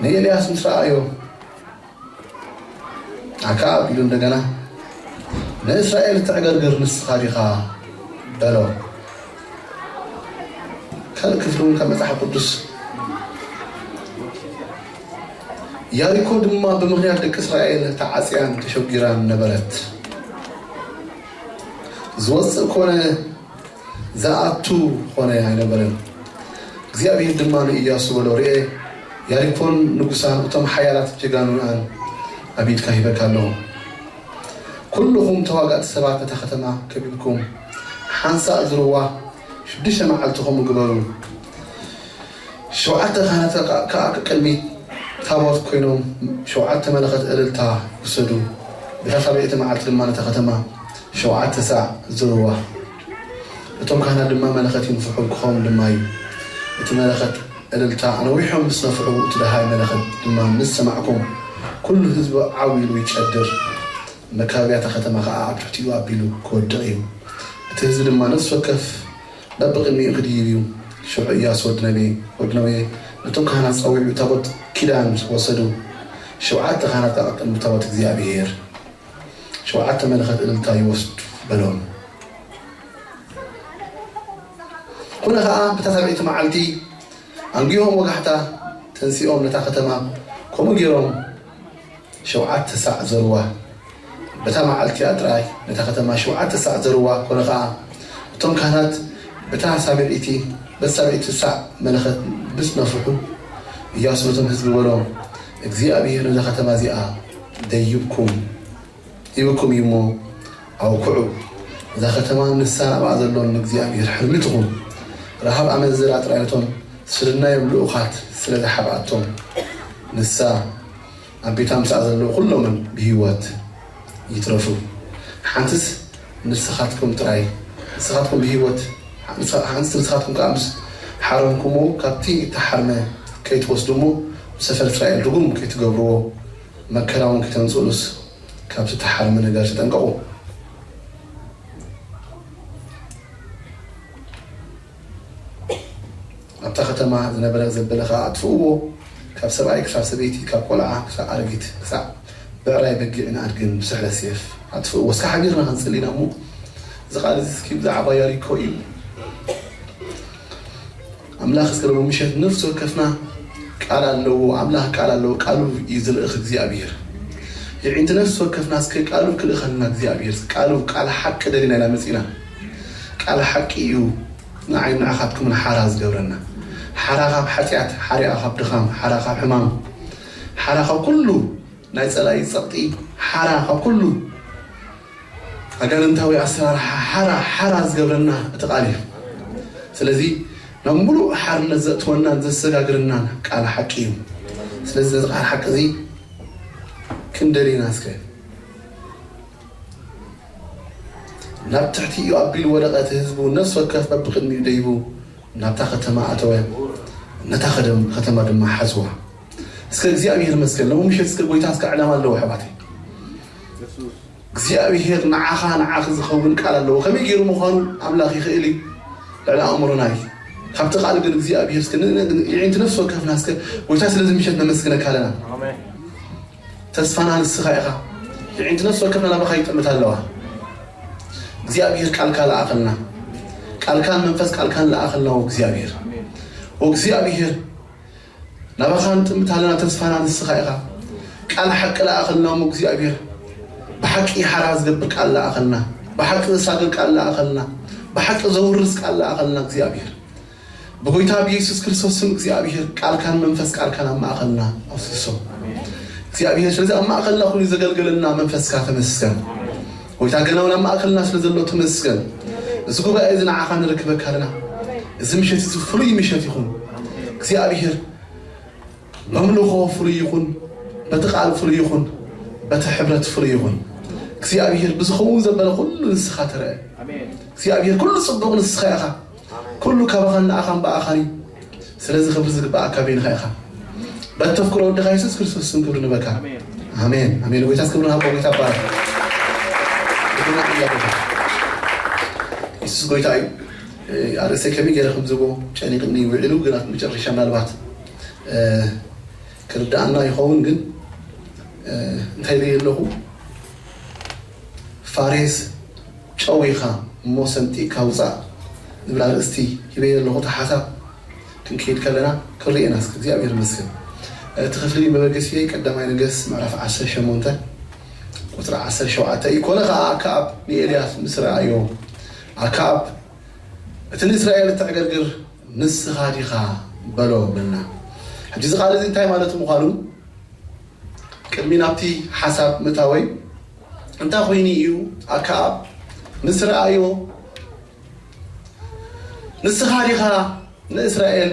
ንኤልያስ ምስ ረኣዮ ኣከኣብ ኢሉ እንደገና ንእስራኤል እተዕገርግር ንስኻ ዲኻ በሎ። ካልእ ክፍሊ እውን ካብ መጽሓፍ ቅዱስ ያሪኮ ድማ ብምኽንያት ደቂ እስራኤል ተዓጽያን ተሸጊራን ነበረት። ዝወጽእ ኮነ ዝኣቱ ኾነ ኣይነበረን። እግዚኣብሔር ድማ ንኢያሱ በሎ፣ ርኤ፣ ያሪኮን ንጉሳን እቶም ሓያላት ጀጋኑኣን ኣብ ኢድካ ሂበካ ኣለኹ። ኩልኹም ተዋጋእቲ ሰባት ነታ ከተማ ከቢብኩም ሓንሳእ ዝርዋ ሽዱሽተ መዓልትኹም ግበሩ። ሸውዓተ ካህናት ከኣ ቅድሚ ታቦት ኮይኖም ሸውዓተ መለኸት እልልታ ይውሰዱ። በታ ሳብዒቲ መዓልቲ ድማ ነታ ከተማ ሸውዓተ ሳዕ ዙርዋ። እቶም ካህናት ድማ መለኸት ይንፍሑ፣ ክኸውን ድማ እዩ። እቲ መለኸት እልልታ ኣነዊሖም ምስ ነፍሑ፣ እቲ ደሃይ መለኸት ድማ ምስ ሰማዕኩም፣ ኩሉ ህዝቢ ዓው ኢሉ ይጨድር፣ መካበብያ እታ ከተማ ኸኣ ኣብ ትሕቲኡ ኣቢሉ ክወድቕ እዩ። እቲ ህዝቢ ድማ ነፍሲ ወከፍ በብቕድሚኡ ክድይብ እዩ። ሽዑ ኢያሱ ወዲ ነብየ፣ ወዲ ነብየ ነቶም ካህናት ጸዊዑ ታቦት ኪዳን ወሰዱ። ሸውዓተ ካህናት ከኣ ቅድሚ ታቦት እግዚኣብሔር ሸውዓተ መለኸት እልልታ ይወስዱ በሎም። ኮነ ኸኣ በታ ሳብዐይቲ መዓልቲ ኣንጊሆም ወጋሕታ ተንሲኦም ነታ ከተማ ከምኡ ገይሮም ሸውዓተ ሳዕ ዘርዋ። በታ መዓልቲ እያ ጥራይ ነታ ከተማ ሸውዓተ ሳዕ ዘርዋ። ኮነ ኸኣ እቶም ካህናት በታ ሳብዒቲ፣ በታ ሳብዒቲ ሳዕ መለኸት ምስ ነፍሑ፣ ኢያሱ ነቶም ህዝቢ በሎም፣ እግዚኣብሔር ነዛ ከተማ እዚኣ ደይብኩም፣ ሂብኩም እዩ እሞ ኣውክዑ። እዛ ከተማ ንሳ ኣብኣ ዘሎን ንእግዚኣብሔር ሕርሚ ትኹን። ረሃብ ኣመንዝራ ጥራይ ነቶም ዝስደድናዮም ልኡኻት ስለ ዝሓብኣቶም፣ ንሳ ኣብ ቤታ ምስኣ ዘለዉ ኩሎምን ብህይወት ይትረፉ። ሓንትስ ንስኻትኩም ጥራይ፣ ንስኻትኩም ብህይወት፣ ሓንትስ ንስኻትኩም ከኣ ምስ ሓረምኩምዎ ካብቲ እተሓርመ ከይትወስዱ እሞ፣ ብሰፈር እስራኤል ርጉም ከይትገብርዎ፣ መከራ እውን ከይተምጽኡሉስ ካብቲ እተሓርመ ነገር ተጠንቀቑ። ኣብታ ከተማ ዝነበረ ዘበለ ኸኣ ኣጥፍእዎ። ካብ ሰብኣይ ክሳብ ሰበይቲ፣ ካብ ቆልዓ ክሳብ ኣረጊት፣ ክሳብ ብዕራይ በጊዕን ኣድግን ብስሕለት ሴፍ ኣጥፍእዎ። እስከ ሓቢርና ክንጽሊ ኢና እሞ፣ እዚ ቃል እዚ እስኪ ብዛዕባ ያሪኮ እዩ። ኣምላኽ እስከ ሎሚ ምሸት ነፍሲ ወከፍና ቃል ኣለዎ። ኣምላኽ ቃል ኣለዎ። ቃሉ እዩ ዝልእኽ እግዚኣብሔር። የዒንቲ ነፍሲ ወከፍና እስከ ቃሉ ክልእኸልና እግዚኣብሔር። ቃሉ፣ ቃል ሓቂ ደሊና ኢና መጺና። ቃል ሓቂ እዩ ንዓይ ንዓኻትኩምን ሓራ ዝገብረና። ሓራ ካብ ሓጢኣት፣ ሓራ ካብ ድኻም፣ ሓራ ካብ ሕማም፣ ሓራ ካብ ኩሉ ናይ ጸላኢ ጸቕጢ፣ ሓራ ካብ ኩሉ ኣጋንንታዊ ኣሰራርሓ ሓራ፣ ሓራ ዝገብረና እቲ ቃል እዩ። ስለዚ ናብ ምሉእ ሓርነት ዘእትወናን ዘሰጋግረናን ቃል ሓቂ እዩ። ስለዚ ነዚ ቃል ሓቂ እዚ ክንደሊ ኢና እስከ። ናብ ትሕቲ ኢዩ ኣቢሉ ወደቐ። እቲ ህዝቢ እውን ነፍሲ ወከፍ በብቕድሚኡ ደይቡ ናብታ ከተማ ኣተወ። ነታ ከደም-፣ ከተማ ድማ ሓዝዋ። እስከ እግዚኣብሔር ይመስገን። ሎሚ ምሸት እስከ ጎይታ እስከ ዕላማ ኣለዎ ኣሕዋተይ። እግዚኣብሔር ንዓኻ ንዓኺ ዝኸውን ቃል ኣለዎ። ከመይ ገይሩ ምዃኑ ኣምላኽ ይኽእል እዩ። ልዕሊ ኣእምሮና እዩ። ካብቲ ቃል ግን እግዚኣብሔር እስከ ን-፣ ን-፣ ን-፣ የዒንቲ ነፍሲ ወከፍና እስከ ጎይታ ስለዚ ምሸት ነመስግነካ ኣለና። ኣሜን። ተስፋና ንስኻ ኢኻ። የዒንቲ ነፍሲ ወከፍና ናባኻ ይጥምት ኣለዋ። እግዚኣብሔር ቃልካ ለኣኸልና። ቃልካን መንፈስ ቃልካን ለኣኸልና ወእግዚኣብሔር። ወእግዚኣብሔር ናባኻ ንጥምት ኣለና፣ ተስፋና ንስኻ ኢኻ። ቃል ሓቂ ለኣኸልና እሞ እግዚኣብሔር፣ ብሓቂ ሓራ ዝገብር ቃል ለኣኸልና፣ ብሓቂ ዘሳግር ቃል ለኣኸልና፣ ብሓቂ ዘውርስ ቃል ለኣኸልና እግዚኣብሔር። ብጎይታ ብየሱስ ክርስቶስ ስም እግዚኣብሔር ቃልካን መንፈስ ቃልካን ኣብ ማእኸልና ኣፍስሶ። እግዚኣብሔር ስለዚ ኣብ ማእኸልና ኩሉ ዘገልገለና መንፈስካ ተመስገን። ጎይታ ገና እውን ኣብ ማእኸልና ስለ ዘሎ ተመስገን። እዚ ጉባኤ እዚ ንዓኻ ንረክበካ ኣለና። እዚ ምሸት እዚ ፍሉይ ምሸት ይኹን እግዚኣብሔር። መምልኾ ፍሉይ ይኹን፣ በቲ ቃል ፍሉይ ይኹን፣ በቲ ሕብረት ፍሉይ ይኹን። እግዚኣብሔር ብዝኸውን ዘበለ ኩሉ ንስኻ ትረአ። እግዚኣብሔር ኩሉ ጽቡቕ ንስኻ ኢኻ። ኩሉ ካባኻን ንኣኻን ብኣኻን እዩ። ስለዚ ክብሪ ዝግባኣካ በይንኻ ኢኻ። በተፍቅሮ ወድኻ የሱስ ክርስቶስ ስም ክብሪ ንበካ። ኣሜን። ኣሜን። ጎይታ ክብሪ ንሃቦ፣ ጎይታ ይባረክ። የሱስ ጎይታ እዩ። ኣርእሰይ ከመይ ገይረ ከም ዝቦ ጨኒቕኒ ውዒሉ፣ ግን ኣብ መጨረሻ ምናልባት እ፣ ክርድኣና ይኸውን ግን እንታይ ኢለ ኣለኹ? ፋሬስ ጨው ኢኻ እሞ ሰንጢቕካ ውፃእ ዝብል ኣርእስቲ ሂበዮ ኣለኹ። እቲ ሓሳብ ክንከይድ ከለና ክንርኢ ኢና። እስኪ እግዚኣብሔር ይመስገን። እቲ ክፍሊ መበገሲ ቀዳማይ ነገስ ምዕራፍ ዓሰርተ ሸሞንተ ቁፅሪ ዓሰርተ ሸውዓተ እዩ። ኮነ ከዓ ኣክኣብ ንኤልያስ ምስ ረኣዮ ኣክኣብ እቲ ንእስራኤል እተዕገርግር ንስኻ ዲኻ በሎ ብለና። ሕጂ እዚ ቃል እዚ እንታይ ማለት ምዃኑ ቅድሚ ናብቲ ሓሳብ ምእታወይ እንታይ ኮይኑ እዩ ኣክኣብ ምስ ረኣዮ ንስኻ ዲኻ ንእስራኤል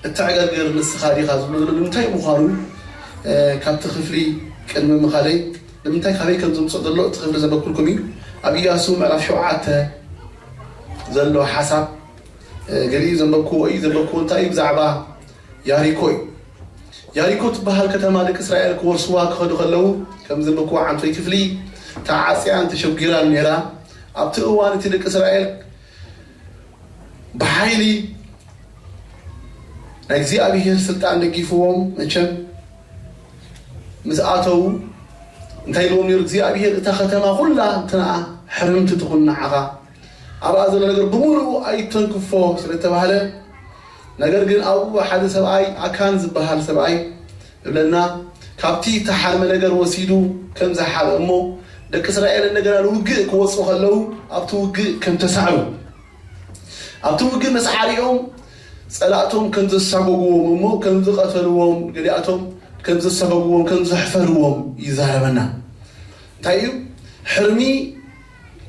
እተዕገርግር ንስኻ ዲኻ ዝብሎ ዘሎ ንምንታይ ምዃኑ ካብቲ ክፍሊ ቅድሚ ምኻደይ ንምንታይ ካበይ ከም ዘምፅኦ ዘሎ እቲ ክፍሊ ዘንበብኩልኩም እዩ። ኣብ ኢያሱ ምዕራፍ ሸውዓተ ዘሎ ሓሳብ ገሊኡ ዘንበብኩዎ እዩ። ዘንበብኩዎ እንታይ እዩ? ብዛዕባ ያሪኮ እዩ። ያሪኮ ትበሃል ከተማ ደቂ እስራኤል ክወርስዋ ክኸዱ ከለዉ ከም ዘንበብኩዎ ዓንቶይ ክፍሊ ተዓፅያን ተሸጒራን ነይራ። ኣብቲ እዋን እቲ ደቂ እስራኤል ብሓይሊ ናይ እግዚኣብሔር ስልጣን ደጊፍዎም መቸም ምስ ኣተዉ እንታይ ኢልዎም ነይሩ እግዚኣብሔር? እታ ከተማ ኩላ እንተነኣ ሕርምቲ ትኹን ንዓኻ ኣብኣ ዘሎ ነገር ብምሉኡ ኣይተንክፎ ስለተባህለ፣ ነገር ግን ኣብኡ ሓደ ሰብኣይ ኣካን ዝበሃል ሰብኣይ እብለና ካብቲ እተሓርመ ነገር ወሲዱ ከም ዝሓበ እሞ ደቂ እስራኤል እንደገና ንውግእ ክወፁ ከለዉ ኣብቲ ውግእ ከም ተሳዕሩ ኣብቲ ውግእ መስዓሪኦም ጸላእቶም ከም ዘሳጎግዎም እሞ ከም ዝቐተልዎም ገሊኣቶም ከም ዘሳጎግዎም ከም ዘሕፈርዎም ይዛረበና። እንታይ እዩ ሕርሚ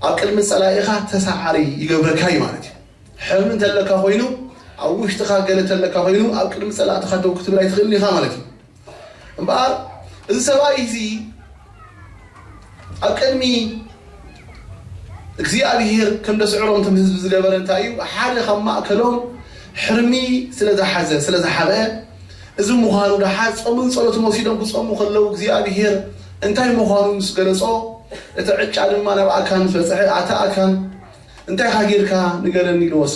ኣብ ቅድሚ ጸላኢኻ ተሳዓሪ ይገብረካ እዩ ማለት እዩ። ሕልሚ እንተለካ ኮይኑ ኣብ ውሽጥኻ ገለ እንተለካ ኮይኑ ኣብ ቅድሚ ጸላእትኻ ደው ክትብል ኣይትኽእልን ኢኻ ማለት እዩ። እምበኣር እዚ ሰብኣይ እዚ ኣብ ቅድሚ እግዚኣብሔር ከም ደስዕሮም ትም ህዝቢ ዝገበረ እንታይ እዩ? ሓደ ካብ ማእከሎም ሕርሚ ስለ ዝሓዘ ስለ ዝሓበአ እዚ ምዃኑ ደሓር ጾምን ጸሎትን ወሲዶም ክጸሙ ከለዉ እግዚኣብሔር እንታይ ምዃኑ ምስ ገለጾ እቲ ዕጫ ድማ ናብ ኣካን ምስ በጽሐ ኣታ ኣካን እንታይ ኢኻ ጌርካ ንገረኒ ኢልዎስ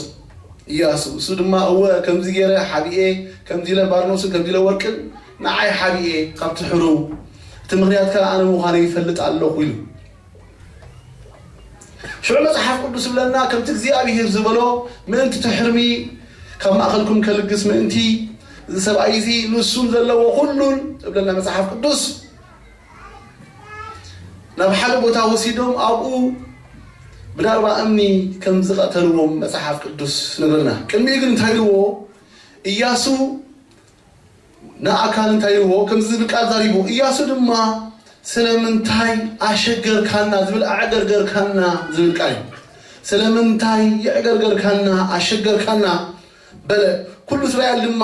እያሱ እሱ ድማ እወ ከምዚ ገይረ ሓቢኤ ከምዚ ኢለ ባርኖስን ከምዚ ኢለ ወርቅን ንዓይ ሓቢኤ ካብቲ ሕሩም እቲ ምኽንያት ከኣ ኣነ ምዃነ ይፈልጥ ኣለኹ ኢሉ ሽዑ መጽሓፍ ቅዱስ ይብለና ከምቲ እግዚኣብሔር ዝበሎ ምእንቲ ትሕርሚ ካብ ማእኸልኩም ከልግስ ምእንቲ እዚ ሰብኣይ እዚ ንሱን ዘለዎ ኩሉን እብለና መጽሓፍ ቅዱስ ናብ ሓደ ቦታ ወሲዶም ኣብኡ ብዳርባ እምኒ ከም ዝቐተልዎም መጽሓፍ ቅዱስ ነግረና። ቅድሚኡ ግን እንታይ ኢልዎ? እያሱ ንኣካን እንታይ ኢልዎ? ከምዚ ዝብል ቃል ዛሪቡ። እያሱ ድማ ስለምንታይ ኣሸገርካና ዝብል ኣዕገርገርካና ዝብል ቃል እዩ። ስለምንታይ የዕገርገርካና ኣሸገርካና በለ። ኩሉ እስራኤል ድማ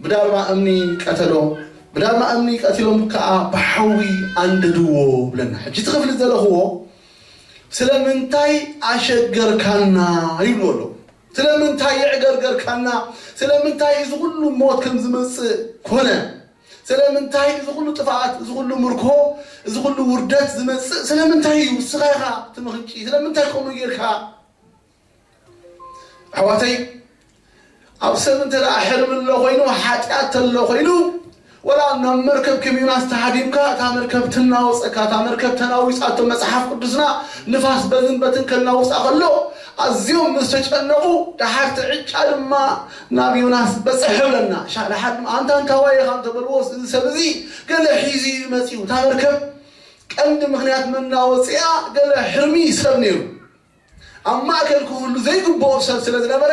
ብዳርባ እምኒ ቀተሎ። ብዳርባ እምኒ ቀቲሎም ከዓ ብሓዊ ኣንደድዎ ብለና። ሕጂ እቲ ክፍሊ ዘለኽዎ ስለምንታይ ኣሸገርካና ይብሉ ኣለዉ። ስለምንታይ የዕገርገርካና? ስለምንታይ እዚ ኩሉ ሞት ከም ዝመጽእ ኮነ? ስለምንታይ እዚ ኩሉ ጥፍኣት፣ እዚ ኩሉ ምርኮ፣ እዚ ኩሉ ውርደት ዝመጽእ ስለምንታይ እዩ? ንስኻ ኢኻ እቲ ምኽንጪ። ስለምንታይ ከምኡ ጌርካ? ኣሕዋተይ ኣብ ሰብ እንተ ደኣ ሕርሚ ኣሎ ኮይኑ ሓጢኣት ተሎ ኮይኑ ወላ ናብ መርከብ ከም ዮናስ ተሃዲምካ እታ መርከብ ትናወፀካ እታ መርከብ ተናዊፃቶ መፅሓፍ ቅዱስና ንፋስ በዝን በትን ከናውፃ ከሎ ኣዝዮም ምስ ተጨነቑ ደሓር እቲ ዕጫ ድማ ናብ ዮናስ በፅሐ ብለና ሻ ደሓር ድማ ኣንታ እንታዋይ ኢኻ እንተበልዎስ እዚ ሰብ እዚ ገለ ሒዙ እዩ መፂኡ እታ መርከብ ቀንዲ ምኽንያት መናወፂኣ ገለ ሕርሚ ሰብ ነይሩ ኣብ ማእከል ክህሉ ዘይግብኦ ሰብ ስለ ዝነበረ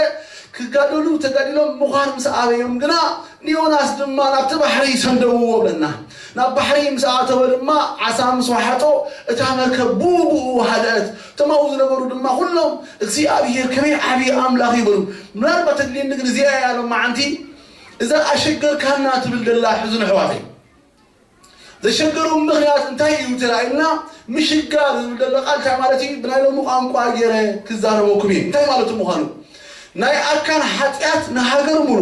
ክጋደሉ ተጋዲሎም ምዃን ምስ ኣበዮም ግና ንዮናስ ድማ ናብቲ ባሕሪ ሰንደውዎ ብለና። ናብ ባሕሪ ምስ ኣተወ ድማ ዓሳ ምስ ወሓጦ እታ መርከብ ብኡ ብኡ ሃደአት። እቶም ኣብኡ ዝነበሩ ድማ ኩሎም እግዚኣብሄር ከመይ ዓብዪ ኣምላኽ እዩ በሉ። ምናልባት ተድልየኒ ግን እዚኣ እያ ሎማዓንቲ እዛ ኣሸገርካና ትብል ደላ ሕዙን ኣሕዋተይ። ዘሸገሮም ምኽንያት እንታይ እዩ ተራእዩና? ምሽጋር ዝብል ዘሎ ቃል እንታይ ማለት እዩ? ብናይ ሎሚ ቋንቋ ገይረ ክዛረበኩም እየ። እንታይ ማለቱ ምዃኑ? ናይ ኣካን ሓጢኣት ንሃገር ሙሉ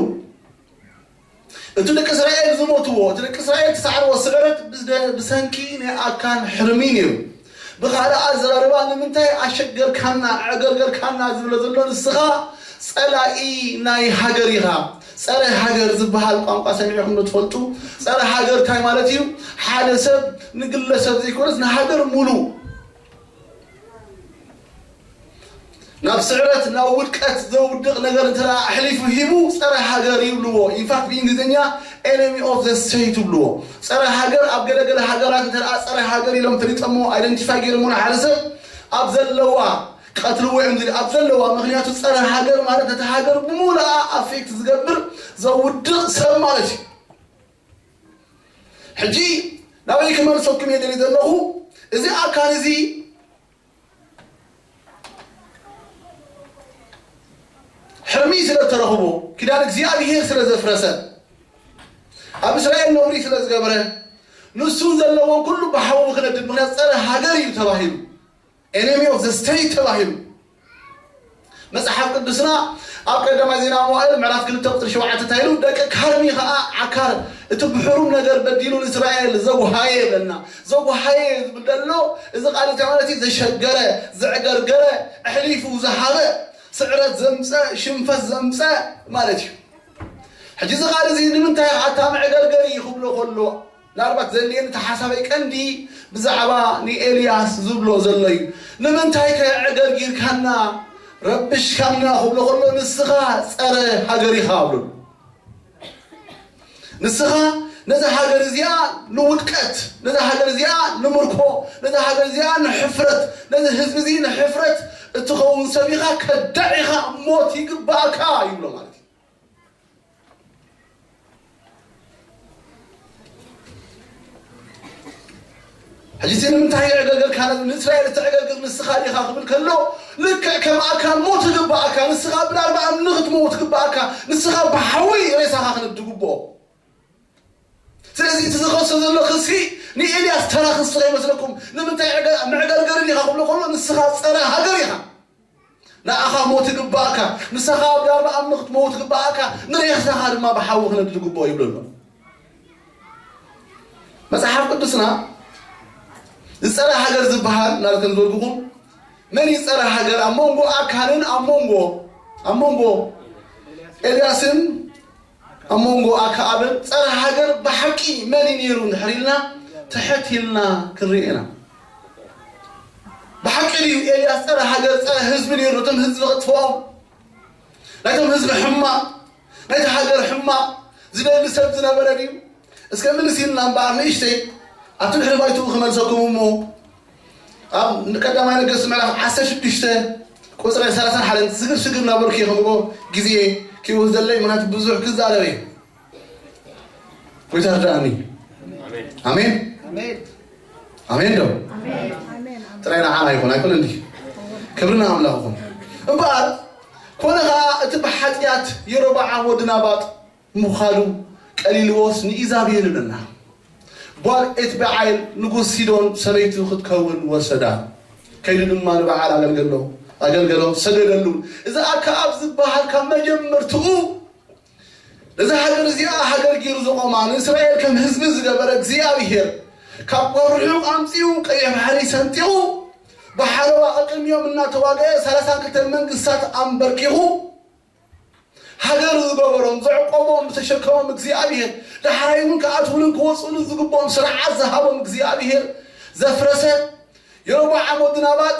እቲ ደቂ እስራኤል ዝሞትዎ እቲ ደቂ እስራኤል ዝሰዕርዎ ስዕረት ብደ- ብሰንኪ ናይ ኣካን ሕርሚ ነይሩ። ብኻልእ ኣዘራርባ ንምንታይ ኣሸገርካና ኣዕገርገርካና ዝብሎ ዘሎ ንስኻ ጸላኢ ናይ ሃገር ኢኻ። ጸረ ሃገር ዝበሃል ቋንቋ ሰሚዕኹም ዶ ትፈልጡ? ጸረ ሃገር እንታይ ማለት እዩ? ሓደ ሰብ ንግለሰብ ዘይኮነስ ንሃገር ሙሉ ናብ ስዕረት፣ ናብ ውድቀት ዘውድቕ ነገር እንተ ኣሕሊፉ ሂቡ ጸረ ሃገር ይብልዎ። ኢንፋክት ብእንግሊዝኛ enemy of the state ይብልዎ። ጸረ ሃገር ኣብ ገለገለ ሃገራት እንተ ጸረ ሃገር ኢሎም ፈሊጠሞ፣ ኣይደንቲፋይ ገይሮሞ ንሓደ ሰብ ኣብ ዘለዋ ቀትልዎ እዮም ዝብል ኣብ ዘለዋ። ምክንያቱ ጸረ ሃገር ማለት ነቲ ሃገር ብሙሉኣ ኣፌክት ዝገብር ዘውድቕ ሰብ ማለት እዩ። ሕጂ ናበይ ክመልሰኩም እየ ደልየ ዘለኹ? እዚ ኣካል እዚ ሕርሚ ስለ እተረኽቦ፣ ኪዳን እግዚኣብሔር ስለ ዘፍረሰ፣ ኣብ እስራኤል ነውሪ ስለ ዝገበረ፣ ንሱን ዘለዎን ኩሉ ብሓዊ ክነድድ፣ ምክንያት ጸረ ሃገር እዩ ተባሂሉ። Enemy of the state ተባሂሉ። መጽሓፍ ቅዱስና ኣብ ቀዳማይ ዜና መዋዕል ምዕራፍ ክልተ ቁጽሪ ሸውዓተ እንታይ ኢሉ? ደቂ ካርሚ ኸኣ ዓካር፣ እቲ ብሕሩም ነገር በዲሉ ንእስራኤል ዘጉሃየ ይብለና። ዘጉሃየ ዝብል ዘሎ እዚ ቃል እዚ ማለት እዩ፣ ዘሸገረ፣ ዘዕገርገረ፣ ኣሕሊፉ ዝሃበ፣ ስዕረት ዘምጸ፣ ሽንፈት ዘምጸ ማለት እዩ። ሕጂ እዚ ቃል እዚ ንምንታይ ኣታ መዕገርገሪ ክብሎ ከሎ፣ ምናልባት ዘድልየኒ እቲ ሓሳበይ ቀንዲ ብዛዕባ ንኤልያስ ዝብሎ ዘሎ እዩ። ንምንታይ ከ ዕገርጊርካና ረብሽካና ክብሎ ከሎ፣ ንስኻ ጸረ ሃገር ኢኻ ኣብሉ። ንስኻ ነዛ ሃገር እዚኣ ንውድቀት፣ ነዛ ሃገር እዚኣ ንምርኮ፣ ነዛ ሃገር እዚኣ ንሕፍረት፣ ነዚ ህዝቢ እዚ ንሕፍረት እትኸውን ሰብ ኢኻ፣ ከዳዕ ኢኻ፣ ሞት ይግባእካ ይብሎ ማለት እዩ። ሕጂ እቲ ንምንታይ የዕገርገርካ? ንእስራኤል እተዕገርግር ንስኻ ዲኻ ክብል ከሎ፣ ልክዕ ከም ኣካል ሞት ትግባእካ፣ ንስኻ ብዳርባ እምኒ ክትመውት ትግባእካ፣ ንስኻ ብሓዊ ሬሳኻ ክነድ ትግብኦ። ስለዚ እቲ ዝኸሶ ዘሎ ክሲ ንኤልያስ ተራ ክሲ ከይመስለኩም። ንምንታይ ዕገ-፣ መዕገርገሪ ዲኻ ክብሎ ከሎ፣ ንስኻ ጸረ ሃገር ኢኻ። ንኣኻ ሞት ይግባእካ፣ ንስኻ ኣብ ዳርባ እምኒ ክትመውት ይግባእካ፣ ንሬሳኻ ድማ ብሓዊ ክነድ ዝግብኦ ይብሎ ኣሎ። መጽሓፍ ቅዱስና ዝጸረ ሃገር ዝበሃል እናበለ ከም ዝበልኩኹም፣ መን ይጸረ ሃገር? ኣብ መንጎ ኣካልን ኣብ መንጎ፣ ኣብ መንጎ ኤልያስን ኣብ መንጎ ኣክዓብን ጸረ ሃገር ብሓቂ መን እዩ ነይሩ እንድሕር ኢልና፣ ትሕት ኢልና ክንርኢ ኢና። ብሓቂ ድዩ ኤልያስ ጸረ ሃገር፣ ጸረ ህዝቢ ነይሩ? ነቶም ህዝቢ ክጥፍኦም፣ ናይቶም ህዝቢ ሕማቕ፣ ናይቲ ሃገር ሕማቕ ዝደሊ ሰብ ዝነበረ ድዩ? እስከ ምልስ ኢልና እምበኣር ንእሽተይ ኣብቲ ድሕሪ ባይትኡ ክመልሰኩም እሞ፣ ኣብ ቀዳማይ ነገስት ምዕራፍ ዓሰርተ ሽዱሽተ ቁጽሪ ሰላሳን ሓደን ስግር ስግር እናበልኩ እየ ከምኡ ግዜ ክይወስደለይ፣ ምኽንያቱ ብዙሕ ክዛረብ እየ። ጎይታ ርዳእኒ። ኣሜን። ኣሜን። ኣሜን ዶ? ኣሜን። ጥራይ ንዓና ይኹን ኣይኮነ እንዲ። ክብሪ ንኣምላኽ ይኹን። እምበኣር ኮነ ኸኣ እቲ ብሓጢኣት የሮብዓም ወዲ ናባጥ ምዃዱ ቀሊልዎስ ንኢዛቤል ይብለና። ጓል ኤትበዓል ንጉስ ሲዶን ሰበይቱ ክትከውን ወሰዳ። ከይዱ ድማ ንበዓል ኣገልገሎ፣ ኣገልገሎ፣ ሰገደሉ። እዚ ኣክዓብ ዝበሃል ካብ መጀመርትኡ ነዛ ሃገር እዚኣ ሃገር ገይሩ ዘቖማ፣ ንእስራኤል ከም ህዝቢ ዝገበረ እግዚኣብሄር፣ ካብ ርሑቕ ኣምጺኡ ቀይሕ ባሕሪ ሰንጢቑ ብሓለዋ ቅድሚኦም እናተዋገአ ሰላሳን ክልተን መንግስታት ኣንበርኪኹ ሃገር ዝገበሮም፣ ዘዕቆቦም፣ ዝተሸከሞም እግዚኣብሄር፣ ዳሕራይ እውን ክኣትውሉን ክወፅኡሉን ዝግብኦም ስርዓት ዝሃቦም እግዚኣብሄር ዘፍረሰ የሮብዓም ወዲ ናባጥ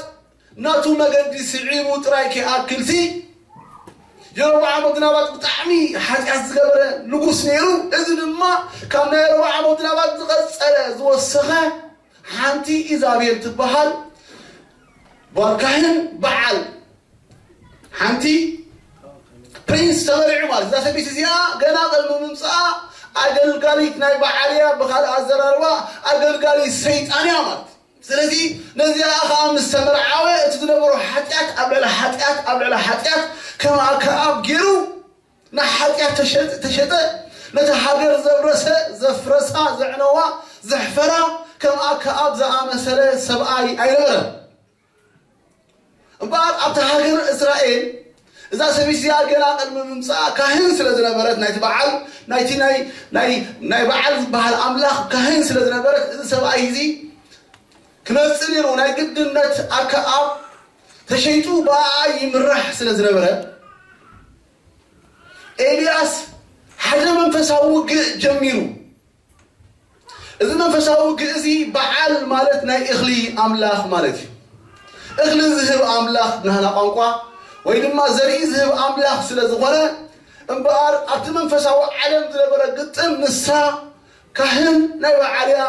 ናቱ መገዲ ስዒቡ ጥራይ ከይኣክልሲ፣ የሮብዓም ወዲ ናባጥ ብጣዕሚ ሓጢኣት ዝገበረ ንጉስ ነይሩ። እዚ ድማ ካብ ናይ የሮብዓም ወዲ ናባጥ ዝቐጸለ ዝወሰኸ ሓንቲ ኢዛቤል ትበሃል ጓል ካህን በዓል ሓንቲ ፕሪንስ ተመሪዑ ማለት እዛ ሰበይቲ እዚኣ ገና ቅድሚ ምምፅኣ ኣገልጋሊት ናይ በዓል እያ፣ ብካልእ ኣዘራርባ ኣገልጋሊት ሰይጣን እያ ማለት። ስለዚ ነዚኣ ከዓ ምስ ተመርዓወ እቲ ዝነበሮ ሓጢኣት ኣብ ልዕሊ ሓጢኣት ኣብ ልዕሊ ሓጢኣት ከም ኣክዓብ ገይሩ ንሓጢኣት ተሸጠ፣ ተሸጠ። ነቲ ሃገር ዘብረሰ፣ ዘፍረሳ፣ ዘዕነዋ፣ ዘሕፈራ ከም ኣክዓብ ዝኣመሰለ ሰብኣይ ኣይነበረን። እምበኣር ኣብቲ ሃገር እስራኤል እዛ ሰበይቲ እዚኣ ገና ቅድሚ ምምፅኣ ካህን ስለ ዝነበረት ናይቲ በዓል ናይቲ ናይ ናይ ናይ በዓል ዝበሃል ኣምላኽ ካህን ስለ ዝነበረት እዚ ሰብኣይ እዚ ክመፅእ ነይሩ ናይ ግድነት ኣክዓብ ተሸይጡ ብኣኣ ይምራሕ ስለ ዝነበረ ኤልያስ ሓደ መንፈሳዊ ውግእ ጀሚሩ። እዚ መንፈሳዊ ውግእ እዚ በዓል ማለት ናይ እኽሊ ኣምላኽ ማለት እዩ። እኽሊ ዝህብ ኣምላኽ ናህና ቋንቋ ወይ ድማ ዘርኢ ዝህብ ኣምላኽ ስለ ዝኾነ እምበኣር ኣብቲ መንፈሳዊ ዓለም ዝነበረ ግጥም ንሳ ካህን ናይ በዓል እያ።